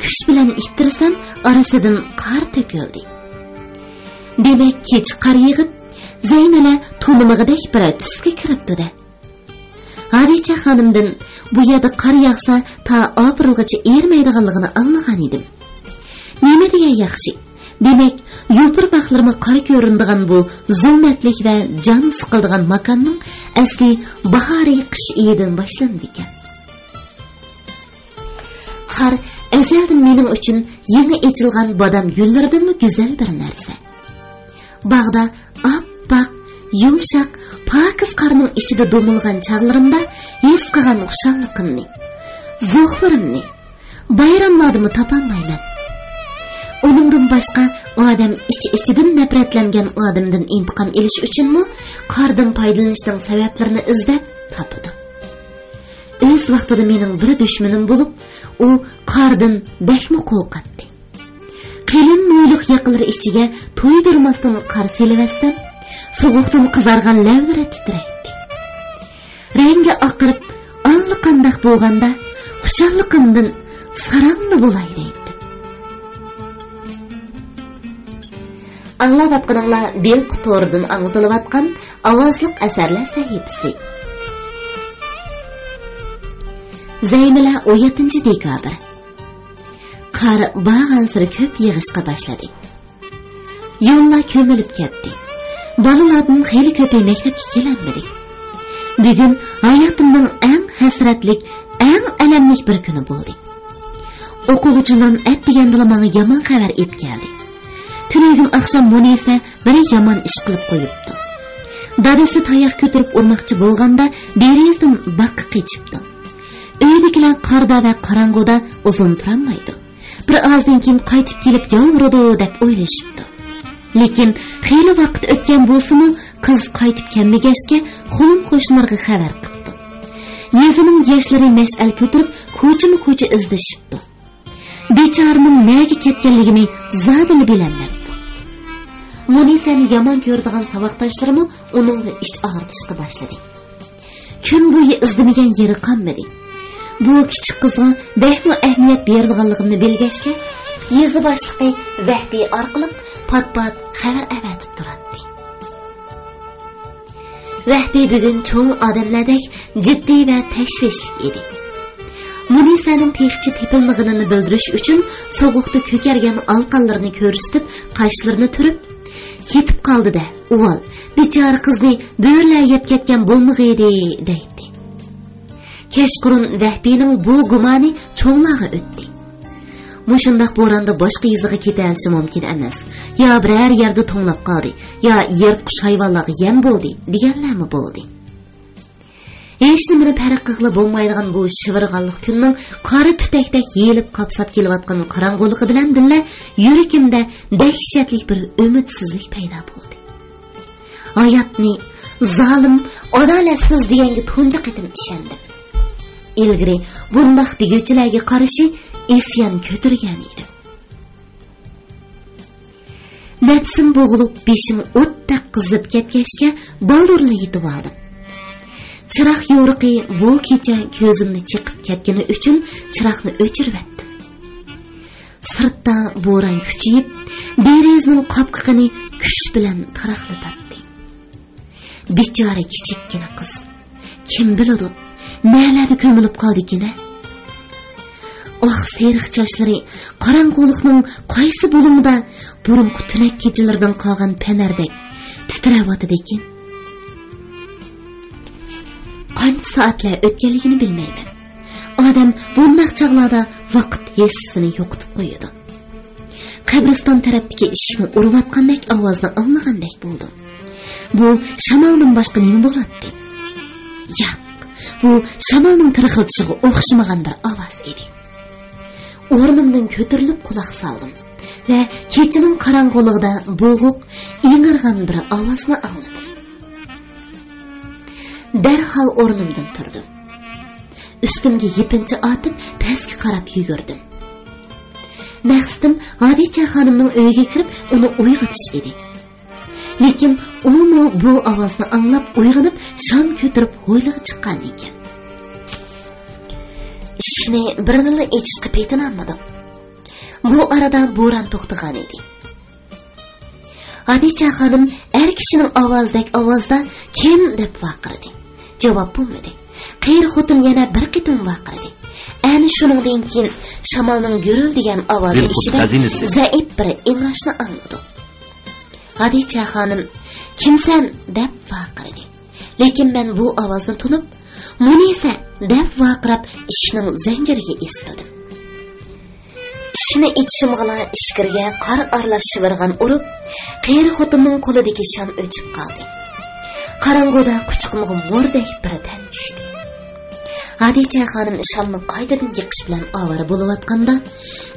كۈچ بىلەن ئىتتىرسەم، ئارىسىدىن قار تۆكۈلدى. دېمەك، كېچە قار يېغىپ، زەينىلە تونۇمىغۇدەك بىر تۈسكە كىرىپتۇ-دە. ھادىچە خانىمدىن بۇ يەردە قار ياغسا تا ئاپرېلغىچە ئېرىمەيدىغانلىقىنى ئاڭلىغان ئىدىم. نېمە دېگەن ياخشى. دېمەك، يوپۇرماقلىرىمۇ قارا كۆرۈنىدىغان بۇ زۇلمەتلىك ۋە جان سىقىلىدىغان ماكاننىڭ ئەسلى باھارىي قىش ئېيىدىن باشلىنىدىكەن. قار ئەزەلدىن مېنىڭ ئۈچۈن يېڭى ئېچىلغان بادام گۈللىرىدىنمۇ گۈزەل بىر نەرسە. باغدا ئاپئاق، يۇمشاق، پاكىز قارنىڭ ئىچىدە دومۇلغان چاغلىرىمدا ھېس قىلغان خۇشاللىقىمنى، زوقلىرىمنى بايراملاردىمۇ تاپالمايمەن. ئۇنىڭدىن باشقا، ئادەم ئىچ-ئىچىدىن نەپرەتلەنگەن ئادەمدىن ئىنتىقام ئېلىش ئۈچۈنمۇ قاردىن پايدىلىنىشنىڭ سەۋەبلىرىنى ئىزدەپ تاپىدۇ. ئۆز ۋاقتىدا مېنىڭ بىر دۈشمىنىم بولۇپ، ئۇ قاردىن بەكمۇ قورقاتتى. قېلىن مويلۇق ياقىلىرى ئىچىگە تويدۇرماستىن قار سېلىۋەتسەم، سوغۇقتىن قىزارغان لەۋلىرى تىترەيتتى. رەڭگى ئاقىرىپ، ئاللىقانداق بولغاندا، خۇشاللىقىمدىن ساراڭلا بولاي دەيتتىم. ئاڭلاۋاتقىنىڭلار بىلقا تورىدىن ئاڭلىتىلىۋاتقان ئاۋازلىق ئەسەرلەر سەھىپىسى. زەينىلە، ئون يەتتىنچى دېكابىر. قار بارغانسېرى كۆپ يېغىشقا باشلىدى. يوللار كۆمۈلۈپ كەتتى. بالىلاردىن خېلى كۆپى مەكتەپكە كېلەلمىدى. بۈگۈن ھاياتىمنىڭ ئەڭ ھەسرەتلىك، ئەڭ ئەلەملىك بىر كۈنى بولدى. ئوقۇغۇچىلىرىم ئەتىگەندىلا ماڭا يامان خەۋەر ئېلىپ كەلدى. تۈنۈگۈن ئاخشام مۇنىسە بىر يامان ئىش قىلىپ قويۇپتۇ. دادىسى تاياق كۆتۈرۈپ ئۇرماقچى بولغاندا، دېرىزىدىن باغقا قېچىپتۇ. ئۆيدىكىلەر قاردا ۋە قاراڭغۇدا ئۇزۇن تۇرالمايدۇ. بىر ئازدىن كېيىن قايتىپ كېلىپ يالۋۇرىدۇ دەپ ئويلىشىپتۇ. لېكىن خېلى ۋاقىت ئۆتكەن بولسىمۇ، قىز قايتىپ كەلمىگەچكە، خۇلۇم قوشنىلىرىغا خەۋەر قىپتۇ. يېزىنىڭ ياشلىرى مەشئەل كۆتۈرۈپ، كوچىمۇ كوچا ئىزدىشىپتۇ. بىچارىنىڭ نەگە كەتكەنلىكىنى زادىلا بىلەلمەپتۇ. مۇنىسەنى يامان كۆرىدىغان ساۋاقداشلىرىمۇ ئۇنىڭغا ئىچ ئاغرىتىشقا باشلىدى. كۈن بويى ئىزدىمىگەن يېرى قالمىدى. بۇ كىچىك قىزغا بەكمۇ ئەھمىيەت بېرىدىغانلىقىمنى بىلگەچكە، يېزا باشلىقى ۋەھبى ئارقىلىق پات-پات خەۋەر ئەۋەتىپ تۇراتتى. ۋەھبى بۈگۈن چوڭ ئادەملەردەك جىددىي ۋە تەشۋىشلىك ئىدى. مۇنىسەنىڭ تېخىچە تېپىلمىغىنىنى بىلدۈرۈش ئۈچۈن سوغۇقتا كۆكەرگەن ئالقانلىرىنى كۆرسىتىپ، قاشلىرىنى تۈرۈپ، «كېتىپ قالدى-دە، ئۇۋال، بىچارە قىزنى بۆرىلەر يەپ كەتكەن بولمىغىيدى» دەيتتى. كەچقۇرۇن ۋەھبىنىڭ بۇ گۇمانى چوڭلارغا ئۆتتى. مۇشۇنداق بوراندا باشقا يېزىغا كېتەلىشى مۇمكىن ئەمەس. يا بىرەر يەردە توڭلاپ قالدى، يا يىرتقۇچ ھايۋانلارغا يەم بولدى، دېگەنلەرمۇ بولدى. ھېچنېمىنى پەرق قىلغىلى بولمايدىغان بۇ شىۋىرغانلىق كۈننىڭ قارا تۈتەكتەك يېيىلىپ قاپساپ كېلىۋاتقان قاراڭغۇلۇقى بىلەن بىللە، يۈرىكىمدە دەھشەتلىك بىر ئۈمىدسىزلىك پەيدا بولدى. ھاياتنى زالىم، ئادالەتسىز دېگەنگە تۇنجى قېتىم ئىشەندىم. ئىلگىرى بۇنداق دېگۈچىلەرگە قارشى ئىسيان كۆتۈرگەن ئىدىم. نەپسىم بوغۇلۇپ، بېشىم ئوتتەك قىزىپ كەتكەچكە، بالدۇرلا يېتىۋالدىم. چىراغ يورۇقى بۇ كېچە كۆزۈمنى چېقىپ كەتكىنى ئۈچۈن چىراغنى ئۆچۈرۈۋەتتىم. سىرتتا بوران كۈچىيىپ، دېرىزىنىڭ قاپقىقىنى كۈچ بىلەن تاراقلىتاتتى. بىچارە كىچىككىنە قىز. كىم بىلىدۇ، نەلەردە كۆمۈلۈپ قالدىكىنە؟ ئاق سېرىق چاچلىرى قاراڭغۇلۇقنىڭ قايسى بۇلۇڭىدا بۇرۇنقى تۈنەك كېچىلىرىدىن قالغان پەنەردەك تىترەۋاتىدىكىن. قانچە سائەتلەر ئۆتكەنلىكىنى بىلمەيمەن. ئادەم بۇنداق چاغلاردا ۋاقىت ھېسسىنى يوقىتىپ قويىدۇ. قەبرىستان تەرەپتىكى ئىشىكنى ئۇرۇۋاتقاندەك ئاۋازنى ئاڭلىغاندەك بولدۇم. بۇ شامالدىن باشقا نېمە بولاتتى؟ ياق، بۇ شامالنىڭ تىرخىلتىشىغا ئوخشىمىغان بىر ئاۋاز ئىدى. ئورنۇمدىن كۆتۈرۈلۈپ قۇلاق سالدىم ۋە كېچىنىڭ قاراڭغۇلۇقىدا بوغۇق، ئىڭرىغان بىر ئاۋازنى ئاڭلىدىم. دەرھال ئورنۇمدىن تۇردۇم. ئۈستۈمگە يېپىنچا ئارتىپ، پەسكە قاراپ يۈگۈردۈم. مەقسىتىم ھادىچە خانىمنىڭ ئۆيىگە كىرىپ، ئۇنى ئويغىتىش ئىدى. لېكىن ئۇمۇ بۇ ئاۋازنى ئاڭلاپ ئويغىنىپ، شام كۆتۈرۈپ ھويلىغا چىققان ئىكەن. ئىشىكنى بىردىنلا ئېچىشقا پېتىنالمىدۇق. بۇ ئارىدا بوران توختىغان ئىدى. ھادىچە خانىم ئەر كىشىنىڭ ئاۋازىدەك ئاۋازدا «كىم؟» دەپ ۋارقىرىدى. جاۋاب بولمىدى. قېرى خوتۇن يەنە بىر قېتىم ۋارقىرىدى. ئەنە شۇنىڭدىن كېيىن شامالنىڭ گۈرۈلدىگەن ئاۋازى ئىچىدە زەئىپ بىر ئىڭراشنى ئاڭلىدۇق. ھادىچە خانىم «كىمسەن؟» دەپ ۋارقىرىدى. لېكىن مەن بۇ ئاۋازنى تونۇپ، «مۇنىسە!» دەپ ۋارقىراپ، ئىشىكنىڭ زەنجىرىگە ئېسىلدىم. ئىشىكنى ئېچىشىمغىلا ئىچكىرىگە قار ئارىلاش شىۋىرغان ئۇرۇپ، قېرى خوتۇننىڭ قولىدىكى شام ئۆچۈپ قالدى. قاراڭغۇدا قۇچىقىمغا موردەك بىر تەن چۈشتى. ھادىچە خانىم شامنى قايتىدىن يېقىش بىلەن ئاۋارە بولۇۋاتقاندا،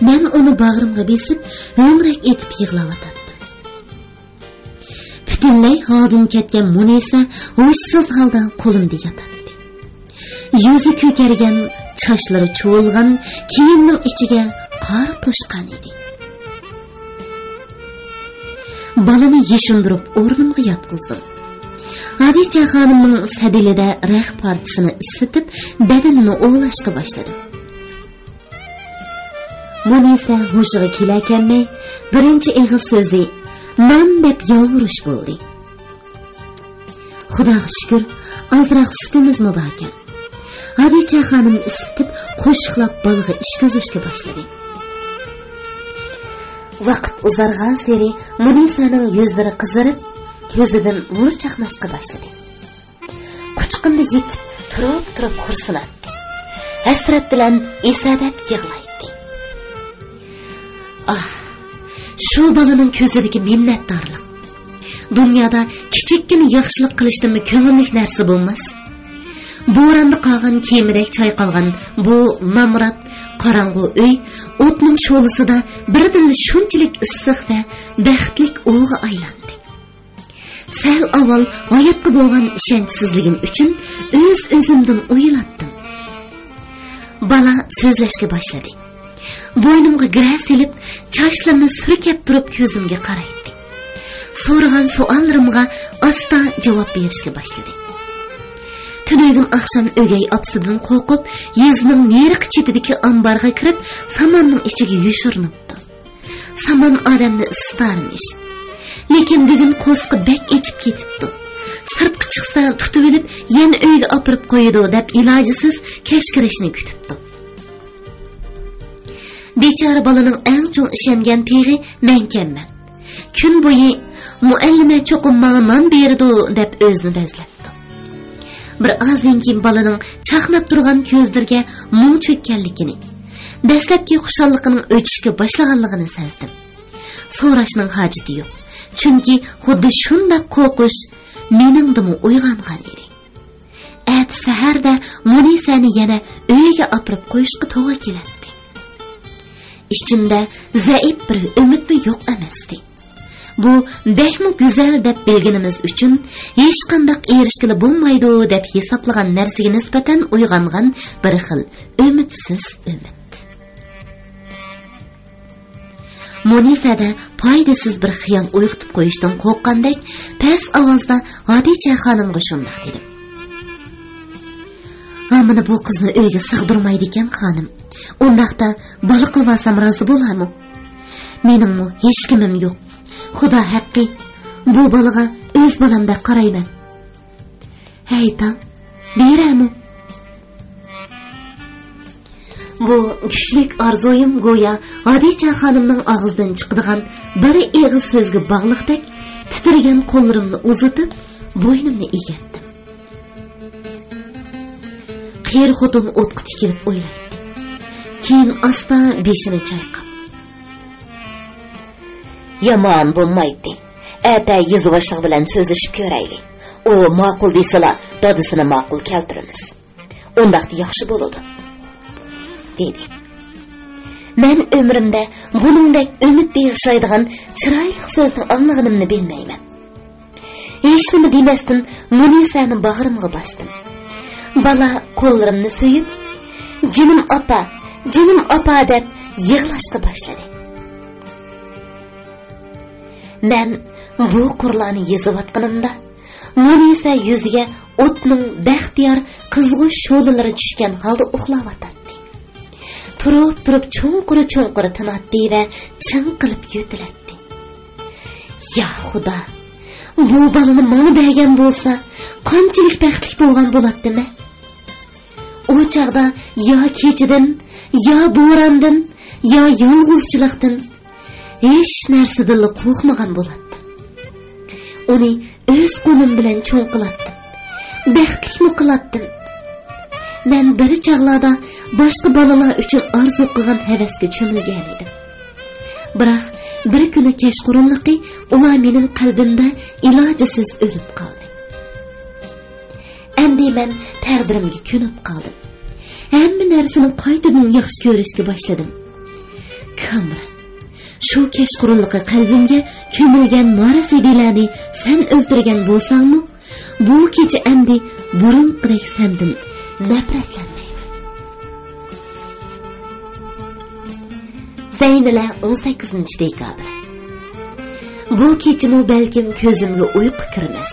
مەن ئۇنى باغرىمغا بېسىپ، ھۆڭرەك ئېتىپ يىغلاۋاتاتتىم. پۈتۈنلەي ھالدىن كەتكەن مۇنىسە ھوشسىز ھالدا قولۇمدا ياتاتتى. يۈزى كۆكەرگەن، چاچلىرى چۇۋۇلغان، كىيىمنىڭ ئىچىگە قار توشقان ئىدى. بالىنى يېشىندۇرۇپ ئورنۇمغا ياتقۇزدۇم. ھادىچە خانىمنىڭ سەدىلىدە رەخ پارچىسىنى ئىسسىتىپ، بەدىنىنى ئوۋلاشقا باشلىدىم. مۇنىسە ھوشىغا كېلەكەنمەي، بىرىنچى ئېغىز سۆزى «نان» دەپ يالۋۇرۇش بولدى. خۇداغا شۈكۈر، ئازراق سۈتىمىزمۇ باركەن. ھادىچە خانىم ئىسسىتىپ، قوشۇقلاپ بالىغا ئىچكۈزۈشكە باشلىدى. ۋاقىت ئۇزارغانسېرى مۇنىسەنىڭ يۈزلىرى قىزىرىپ، كۆزىدىن نۇر چاقناشقا باشلىدى. قۇچىقىمدا يېتىپ، تۇرۇپ-تۇرۇپ خورسىناتتى. ھەسرەت بىلەن ئېسەدەپ يىغلايتتى. ئاھ، شۇ بالىنىڭ كۆزىدىكى مىننەتدارلىق! دۇنيادا كىچىككىنە ياخشىلىق قىلىشتىنمۇ كۆڭۈللۈك نەرسە بولماس. بوراندا قالغان كېمىدەك چايقالغان بۇ نامرات، قاراڭغۇ ئۆي ئوتنىڭ شولىسىدا بىردىنلا شۇنچىلىك ئىسسىق ۋە بەختلىك ئوۋغا ئايلاندى. سەل ئاۋۋال ھاياتقا بولغان ئىشەنچسىزلىكىم ئۈچۈن ئۆز-ئۆزۈمدىن ئويۇلاتتىم. بالا سۆزلەشكە باشلىدى. بوينۇمغا گىرە سېلىپ، چاچلىرىنى سۈركەپ تۇرۇپ كۆزۈمگە قارايتتى. سورىغان سوئاللىرىمغا ئاستا جاۋاب بېرىشكە باشلىدى. تۈنۈگۈن ئاخشام ئۆگەي ئاپىسىدىن قورقۇپ، يېزىنىڭ نېرىقى چېتىدىكى ئامبارغا كىرىپ، ساماننىڭ ئىچىگە يوشۇرۇنۇپتۇ. سامان ئادەمنى ئىسسىتارمىش. لېكىن بۈگۈن قورسىقى بەك ئېچىپ كېتىپتۇ. سىرتقا چىقسا تۇتۇۋېلىپ، يەنە ئۆيگە ئاپىرىپ قويىدۇ دەپ ئىلاجىسىز كەچ كىرىشنى كۈتۈپتۇ. بىچارە بالىنىڭ ئەڭ چوڭ ئىشەنگەن پېغى مەنكەنمەن. كۈن بويى «مۇئەللىمە چوقۇم ماڭا نان بېرىدۇ» دەپ ئۆزىنى بەزلەپتۇ. بىر ئازدىن كېيىن بالىنىڭ چاقناپ تۇرغان كۆزلىرىگە مۇڭ چۆككەنلىكىنى، دەسلەپكى خۇشاللىقىنىڭ ئۆچۈشكە باشلىغانلىقىنى سەزدىم. سوراشنىڭ ھاجىتى يوق، چۈنكى خۇددى شۇنداق قورقۇش مېنىڭدىمۇ ئويغانغان ئىدى. ئەتە سەھەردە مۇنىسەنى يەنە ئۆيىگە ئاپىرىپ قويۇشقا توغرا كېلەتتى. ئىچىمدە زەئىپ بىر ئۈمىدمۇ يوق ئەمەستى. بۇ بەكمۇ گۈزەل دەپ بىلگىنىمىز ئۈچۈن ھېچقانداق ئېرىشكىلى بولمايدۇ دەپ ھېسابلىغان نەرسىگە نىسبەتەن ئويغانغان بىر خىل ئۈمىدسىز ئۈمىد. مۇنىسەدە پايدىسىز بىر خىيال ئويغىتىپ قويۇشتىن قورققاندەك پەس ئاۋازدا ھادىچە خانىمغا شۇنداق دېدىم. ھا، مانا بۇ قىزنى ئۆيگە سىغدۇرمايدىكەن خانىم. ئۇنداقتا بالا قىلىۋالسام رازى بولارمۇ؟ مېنىڭمۇ ھېچكىمىم يوق. خۇدا ھەققى، بۇ بالىغا ئۆز بالامدەك قارايمەن. ھەي تاڭ، بېرەمۇ؟ بۇ كۈچلۈك ئارزۇيۇم گويا ھادىچە خانىمنىڭ ئاغزىدىن چىقىدىغان بىر ئېغىز سۆزگە باغلىقتەك تىترىگەن قوللىرىمنى ئۇزىتىپ، بوينۇمنى ئېگەتتىم. قېرى خوتۇن ئوتقا تىكىلىپ ئويلايتتى. كېيىن ئاستا بېشىنى چايقاپ، يامان بولمايتتى. ئەتە يېزا باشلىقى بىلەن سۆزلىشىپ كۆرەيلى. ئۇ ماقۇل دېسىلا، دادىسىنى ماقۇل كەلتۈرىمىز. ئۇنداقتا ياخشى بولىدۇ، دېدى. مەن ئۆمرۈمدە بۇنىڭدەك ئۈمىد بېغىشلايدىغان چىرايلىق سۆزنى ئاڭلىغىنىمنى بىلمەيمەن. ھېچنېمە دېمەستىن مۇنىسەنى باغرىمغا باستىم. بالا قوللىرىمنى سۆيۈپ، جېنىم ئاپا، جېنىم ئاپا دەپ يىغلاشقا باشلىدى. مەن بۇ قۇرلارنى يېزىۋاتقىنىمدا، مۇنىسە يۈزىگە ئوتنىڭ بەختىيار قىزغۇ شولىلىرى چۈشكەن ھالدا ئۇخلاۋاتاتتى. تۇرۇپ-تۇرۇپ چوڭقۇر-چوڭقۇر تىناتتى ۋە چىڭقىلىپ يۆتىلەتتى. يا خۇدا، بۇ بالىنى ماڭا بەرگەن بولسا، قانچىلىك بەختلىك بولغان بولاتتىمەن. ئۇ چاغدا يا كېچىدىن، يا بوراندىن، يا يالغۇزچىلىقتىن، ھېچ نەرسىدىنلا قورقمىغان بولاتتىم. ئۇنى ئۆز قولۇم بىلەن چوڭ قىلاتتىم. بەختلىكمۇ قىلاتتىم. مەن بىر چاغلاردا باشقا بالىلار ئۈچۈن ئارزۇ قىلغان ھەۋەسكە چۆمۈلگەن ئىدىم. بىراق، بىر كۈنى كەچقۇرۇنلۇقى ئۇلار مېنىڭ قەلبىمدە ئىلاجىسىز ئۆلۈپ قالدى. ئەمدى مەن تەقدىرىمگە كۆنۈپ قالدىم. ھەممە نەرسىنى قايتىدىن ياخشى كۆرۈشكە باشلىدىم. كامران، شۇ كەچقۇرۇنلۇقى قەلبىمگە كۆمۈلگەن ماراسىدىلەرنى سەن ئۆلتۈرگەن بولساڭمۇ، بۇ كېچە ئەمدى بۇرۇنقىدەك سەندىن نەپرەتلەنمەيمەن. زەينىلە، ئون سەككىزىنچى دېكابىر. بۇ كېچىمۇ بەلكىم كۆزۈمگە ئۇيقۇ كىرمەس.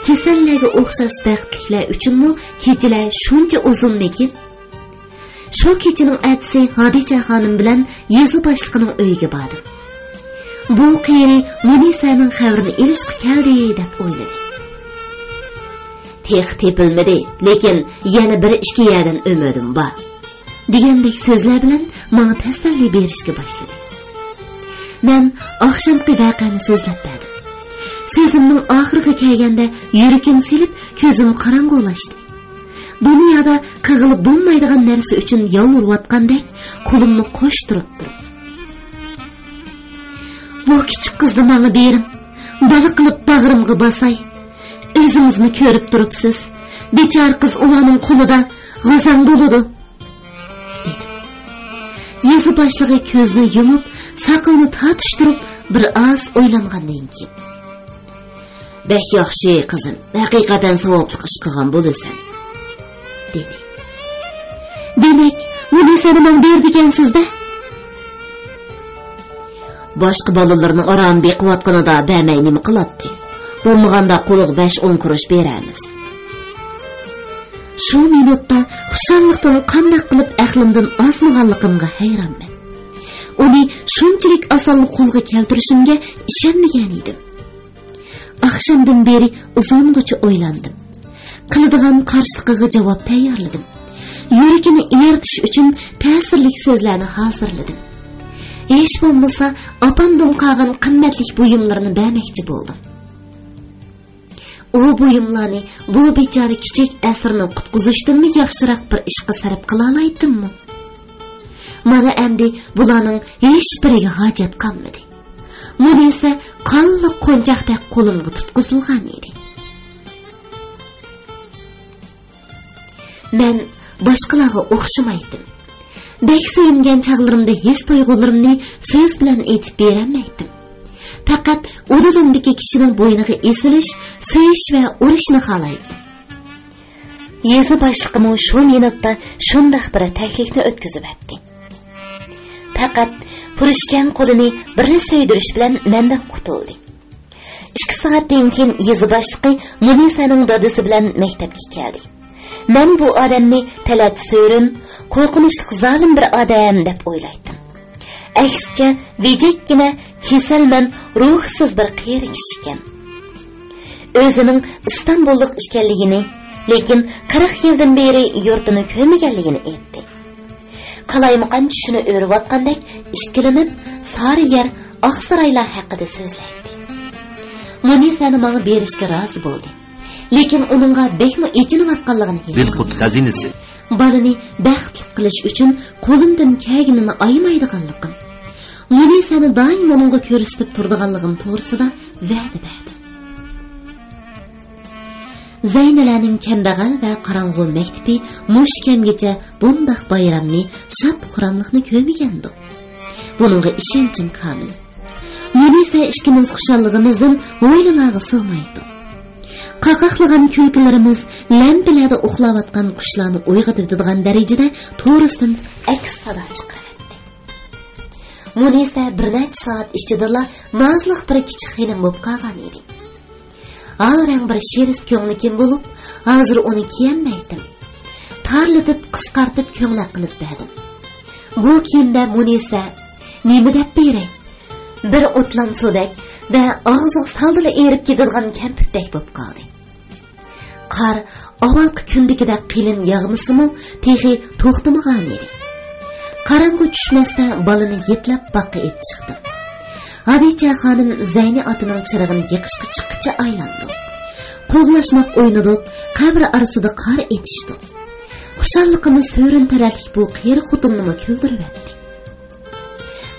كېسەللەرگە ئوخشاش بەختلىكلەر ئۈچۈنمۇ كېچىلەر شۇنچە ئۇزۇنمىكىن؟ شۇ كېچىنىڭ ئەتىسى ھادىچە خانىم بىلەن يېزا باشلىقىنىڭ ئۆيىگە باردىم. بۇ قېرى مۇنىسەنىڭ خەۋىرىنى ئېلىشقا كەلدى دەپ ئويلىدى. تېخى تېپىلمىدى، لېكىن يەنە بىر ئىككى يەردىن ئۈمىدىم بار، دېگەندەك سۆزلەر بىلەن ماڭا تەسەللى بېرىشكە باشلىدى. مەن ئاخشامقى ۋەقەنى سۆزلەپ بەردىم. سۆزۈمنىڭ ئاخىرىغا كەلگەندە يۈرىكىم سېلىپ، كۆزۈم قاراڭغۇلاشتى. دۇنيادا قىلغىلى بولمايدىغان نەرسە ئۈچۈن يالۋۇرۇۋاتقاندەك قولۇمنى قوشتۇرۇپ تۇرۇپ، بۇ كىچىك قىزنى ماڭا بېرىڭ، بالا قىلىپ باغرىمغا باساي. ئۆزىڭىزمۇ كۆرۈپ تۇرۇپسىز، بىچارە قىز ئۇلارنىڭ قولىدا غازاڭ بولىدۇ، دېدىم. يېزا باشلىقى كۆزىنى يۇمۇپ، ساقىلىنى تارتىشتۇرۇپ، بىر ئاز ئويلانغاندىن كېيىن، بەك ياخشى، قىزىم، ھەقىقەتەن ساۋابلىق ئىش قىلغان بولىسەن، دېدى. دېمەك، مۇنىسەنى ماڭا بېرىدىكەنسىز-دە؟ باشقا بالىلىرىنى ئاران بېقىۋاتقىنىدا بەرمەي نېمە قىلاتتى؟ بولمىغاندا قولىغا بەش-ئون قۇرۇش بېرەرمىز. شۇ مىنۇتتا خۇشاللىقتىن قانداق قىلىپ ئەقلىمدىن ئازمىغانلىقىمغا ھەيرانمەن. ئۇنى شۇنچىلىك ئاسانلا قولغا كەلتۈرۈشۈمگە ئىشەنمىگەن ئىدىم. ئاخشامدىن بېرى ئۇزۇنغىچە ئويلاندىم. قىلىدىغان قارشىلىقىغا جاۋاب تەييارلىدىم. يۈرىكىنى ئېرىتىش ئۈچۈن تەسىرلىك سۆزلەرنى ھازىرلىدىم. ھېچ بولمىسا ئاپامدىن قالغان قىممەتلىك بۇيۇملىرىنى بەرمەكچى بولدۇم. ئۇ بۇيۇملارنى بۇ بىچارە كىچىك ئەسىرنى قۇتقۇزۇشتىنمۇ ياخشىراق بىر ئىشقا سەرپ قىلالايتتىممۇ؟ مانا ئەمدى بۇلارنىڭ ھېچبىرىگە ھاجەت قالمىدى. مۇنىسە قانلىق قونچاقتەك قولۇمغا تۇتقۇزۇلغان ئىدى. مەن باشقىلارغا ئوخشىمايتتىم. بەك سۆيۈنگەن چاغلىرىمدا ھېس-تۇيغۇلىرىمنى سۆز بىلەن ئېيتىپ بېرەلمەيتتىم. پەقەت ئۇدۇلۇمدىكى كىشىنىڭ بوينىغا ئېسىلىش، سۆيۈش ۋە ئۇرۇشنى خالايتتىم. يېزا باشلىقىمۇ شۇ مىنۇتتا شۇنداق بىر تەكلىكنى ئۆتكۈزۈۋەتتى. پەقەت پۇرۇشكەن قولىنى بىرلا سۆيدۈرۈش بىلەن مەندىن قۇتۇلدى. ئىككى سائەتتىن كېيىن يېزا باشلىقى مۇنىسەنىڭ دادىسى بىلەن مەكتەپكە كەلدى. مەن بۇ ئادەمنى تەلەت سۆرۈن، قورقۇنچلۇق زالىم بىر ئادەم دەپ ئويلايتتىم. ئەكسىچە، ۋىجىككىنە، كېسەلمەن، روھسىز بىر قېرى كىشىكەن. ئۆزىنىڭ ئىستانبۇللۇق ئىكەنلىكىنى، لېكىن قىرىق يىلدىن بېرى يۇرتىنى كۆرمىگەنلىكىنى ئېيتتى. قالايمىقان چۈشىنى ئۆرۈۋاتقاندەك ئىككىلىنىپ، سارى يەر، ئاق سارايلار ھەققىدە سۆزلەيتتى. مۇنىسەنى ماڭا بېرىشكە رازى بولدى. لېكىن ئۇنىڭغا بەكمۇ ئېچىنىۋاتقانلىقىنى ھېس قىلدىم. دىلقۇت خەزىنىسى. بالىنى بەختلىك قىلىش ئۈچۈن قولۇمدىن كەلگىنىنى ئايىمايدىغانلىقىم، مۇنىسەنى دائىم ئۇنىڭغا كۆرسىتىپ تۇرىدىغانلىقىم توغرىسىدا ۋەدە بەردىم. زەينەلەنىڭ كەمبەغەل ۋە قاراڭغۇ مەكتىپى مۇشۇ كەمگىچە بۇنداق بايرامنى، شاد-خۇراملىقنى كۆرمىگەنىدۇق. بۇنىڭغا ئىشەنچىم كامىل. مۇنىسە ئىككىمىز خۇشاللىقىمىزدىن ھويلىلارغا سىغمايتتۇق. قاقاقلىغان كۈلكىلىرىمىز لەمپىلەردە ئۇخلاۋاتقان قۇشلارنى ئويغىتىۋېتىدىغان دەرىجىدە توغرىسىدىن ئەكس سادا چىقىرىۋەتتى. مۇنىسە بىر نەچچە سائەت ئىچىدىلا نازلىق بىر كىچىك خېنىم بولۇپ قالغان ئىدى. ھال رەڭ بىر شېرىس كۆڭلىكىم بولۇپ، ھازىر ئۇنى كىيەلمەيتتىم. تارلىتىپ، قىسقارتىپ كۆڭلەك قىلىپ بەردىم. بۇ كىيىمدە مۇنىسە نېمە دەپ بېرەي؟ بىر ئوتلام سۇدەك ۋە ئاغزىغا سالدىلا ئېرىپ كېتىدىغان كەمپۈتتەك بولۇپ قالدى. قار ئاۋۋالقى كۈندىكىدەك قېلىن ياغمىسىمۇ، تېخى توختىمىغانىدى. قاراڭغۇ چۈشمەستە بالىنى يېتىلەپ باغقا ئېلىپ چىقتىم. ھادىچە خانىم زەينى ئاتىنىڭ چىرىغىنى يېقىشقا چىققىچە ئايلاندۇق. قوغلاشماق ئوينىدۇق، قەبرە ئارىسىدا قار ئېتىشتۇق. خۇشاللىقىمىز سۆرۈن تەرەتلىك بۇ قېرى خوتۇننىمۇ كۈلدۈرۈۋەتتى.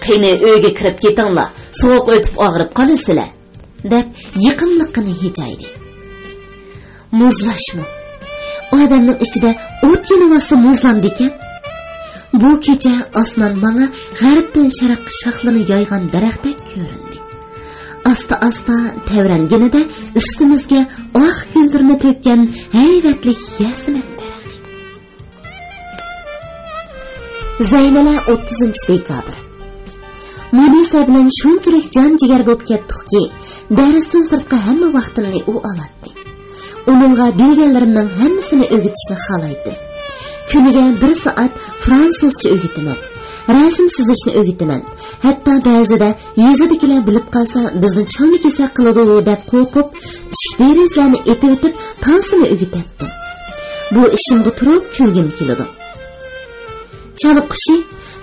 «قېنى، ئۆيگە كىرىپ كېتىڭلار، سوغۇق ئۆتۈپ ئاغرىپ قالىسىلەر» دەپ يېقىملىقىنى ھىجايدى. مۇزلاشمۇ؟ ئادەمنىڭ ئىچىدە ئوت يېنىۋاتسا مۇزلامدىكەن. بۇ كېچە ئاسمان ماڭا غەربتىن شەرققە شاخلىرىنى يايغان دەرەختەك كۆرۈندى. ئاستا-ئاستا تەۋرەنگىنىدە ئۈستىمىزگە ئاق گۈللىرىنى تۆككەن ھەيۋەتلىك ياسىمىن دەرىخى. زەينەلە، ئوتتۇزىنچى دېكابىر. مۇنىسە بىلەن شۇنچىلىك جان-جىگەر بولۇپ كەتتۇقكى، دەرستىن سىرتقى ھەممە ۋاقتىمنى ئۇ ئالاتتى. ئۇنىڭغا بىلگەنلىرىمنىڭ ھەممىسىنى ئۆگىتىشنى خالايتتىم. كۈنىگە بىر سائەت فرانسۇزچە ئۆگىتىمەن، رەسىم سىزىشنى ئۆگىتىمەن. ھەتتا بەزىدە يېزىدىكىلەر بىلىپ قالسا، بىزنى چالما-كېسەك قىلىدۇ دەپ قورقۇپ، ئىشىك-دېرىزىلەرنى ئېتىۋېتىپ، تانسىنى ئۆگىتەتتىم. بۇ ئىشىمغا تۇرۇپ كۈلگۈم كېلىدۇ. «چالا قۇشى،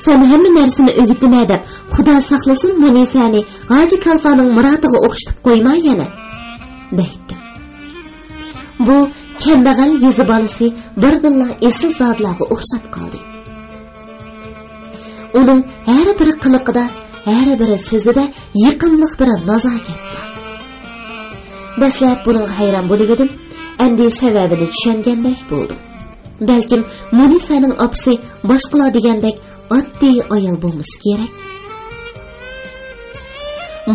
سەن ھەممە نەرسىنى ئۆگىتىمەن دەپ، خۇدا ساقلىسۇن، مۇنىسەنى ھاجى كالفانىڭ مۇراتىغا ئوخشىتىپ قويما يەنە» دەيتتىم. بۇ كەمبەغەل يېزا بالىسى بىردىنلا ئېسىلزادىلارغا ئوخشاپ قالدى. ئۇنىڭ ھەر بىر قىلىقىدا، ھەر بىر سۆزىدە يېقىملىق بىر نازاكەت بار. دەسلەپ بۇنىڭغا ھەيران بولۇۋىدىم، ئەمدى سەۋەبىنى چۈشەنگەندەك بولدۇم. بەلكىم مۇنىسەنىڭ ئاپىسى باشقىلار دېگەندەك ئاددىي ئايال بولمىسا كېرەك.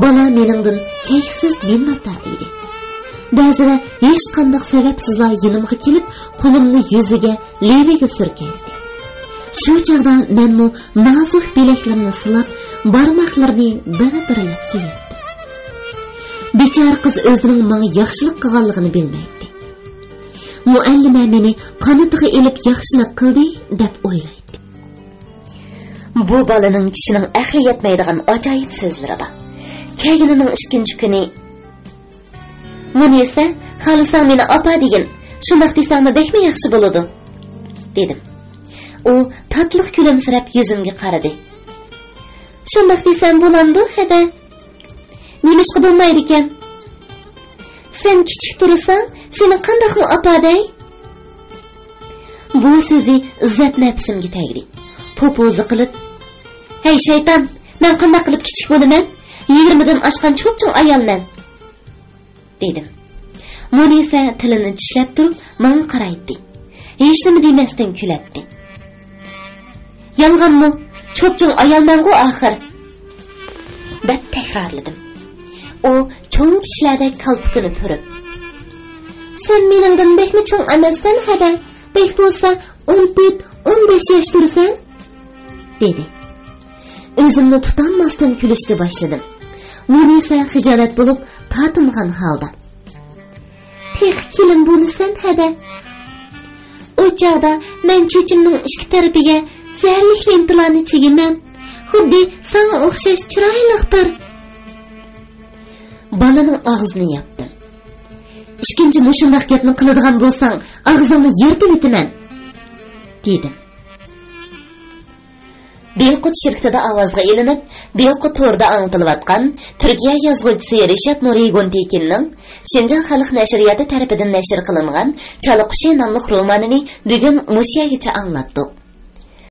بالا مېنىڭدىن چەكسىز مىننەتدار ئىدى. بەزىدە ھېچقانداق سەۋەبسىزلا يېنىمغا كېلىپ، قولۇمنى يۈزىگە، لېۋىگە سۈركەيتتى. شۇ چاغدا مەنمۇ نازۇك بىلەكلىرىنى سىلاپ، بارماقلىرىنى بىر-بىرلەپ سۆيەتتىم. بىچارە قىز ئۆزىنىڭ ماڭا ياخشىلىق قىلغانلىقىنى بىلمەيتتى. مۇئەللىمە مېنى قانىتىغا ئېلىپ ياخشىلىق قىلدى دەپ ئويلايتتى. بۇ بالىنىڭ چىشىنىڭ ئەقلى يەتمەيدىغان ئاجايىپ سۆزلىرى بار. كەلگىنىنىڭ ئىككىنچى كۈنى، «مۇنىسە، خالىساڭ مېنى ئاپا دېگىن، شۇنداق دېسەڭمۇ بەكمۇ ياخشى بولىدۇ» دېدىم. ئۇ تاتلىق كۈلۈمسىرەپ يۈزۈمگە قارىدى. «شۇنداق دېسەم بولامدۇ، ھەدە؟ نېمىشقا بولمايدىكەن؟ سەن كىچىك تۇرساڭ، سېنى قانداقمۇ ئاپا دەي؟» بۇ سۆزى ئىززەت نەپسىمگە تەگدى. پوپوزا قىلىپ، «ھەي شەيتان، مەن قانداق قىلىپ كىچىك بولىمەن؟ يىگىرمىدىن ئاشقان چوپچوڭ ئايالمەن» دېدىم. مۇنىسە تىلىنى چىشلەپ تۇرۇپ ماڭا قارايتتى. ھېچنېمە دېمەستىن كۈلەتتى. «يالغانمۇ؟ چوپچوڭ ئايالمەنغۇ ئاخىر» دەپ تەكرارلىدىم. ئۇ چوڭ كىشىلەردەك كالپۇكىنى پۈرۈپ، «سەن مېنىڭدىن بەكمۇ چوڭ ئەمەسسەن، ھەدە؟ بەك بولسا ئون تۆت، ئون بەش ياش تۇرىسەن» دېدى. ئۆزۈمنى تۇتالماستىن كۈلۈشكە باشلىدىم. مۇنىسە خىجالەت بولۇپ، تارتىنغان ھالدا: «تېخى كېلىن بولىسەن ھەدە. ئۇ چاغدا مەن چېچىمنىڭ ئىچكى تەرىپىگە زەھەرلىك لېنتىلارنى چىگىمەن. خۇددى ساڭا ئوخشاش چىرايلىق بىر.» بالىنىڭ ئاغزىنى ياپتىم. «ئىككىنچى مۇشۇنداق گەپنى قىلىدىغان بولساڭ، ئاغزىڭنى يىرتىۋېتىمەن!» دېدىم. بىلقۇت شىركىتىدە ئاۋازغا ئېلىنىپ، بىلقۇت تورىدا ئاڭلىتىلىۋاتقان تۈركىيە يازغۇچىسى رىشات نۇرى گۇنتېكىننىڭ شىنجاڭ خەلق نەشرىياتى تەرىپىدىن نەشر قىلىنغان چالا قۇشى ناملىق رومانىنى بۈگۈن مۇشۇ يەرگىچە ئاڭلاتتۇق.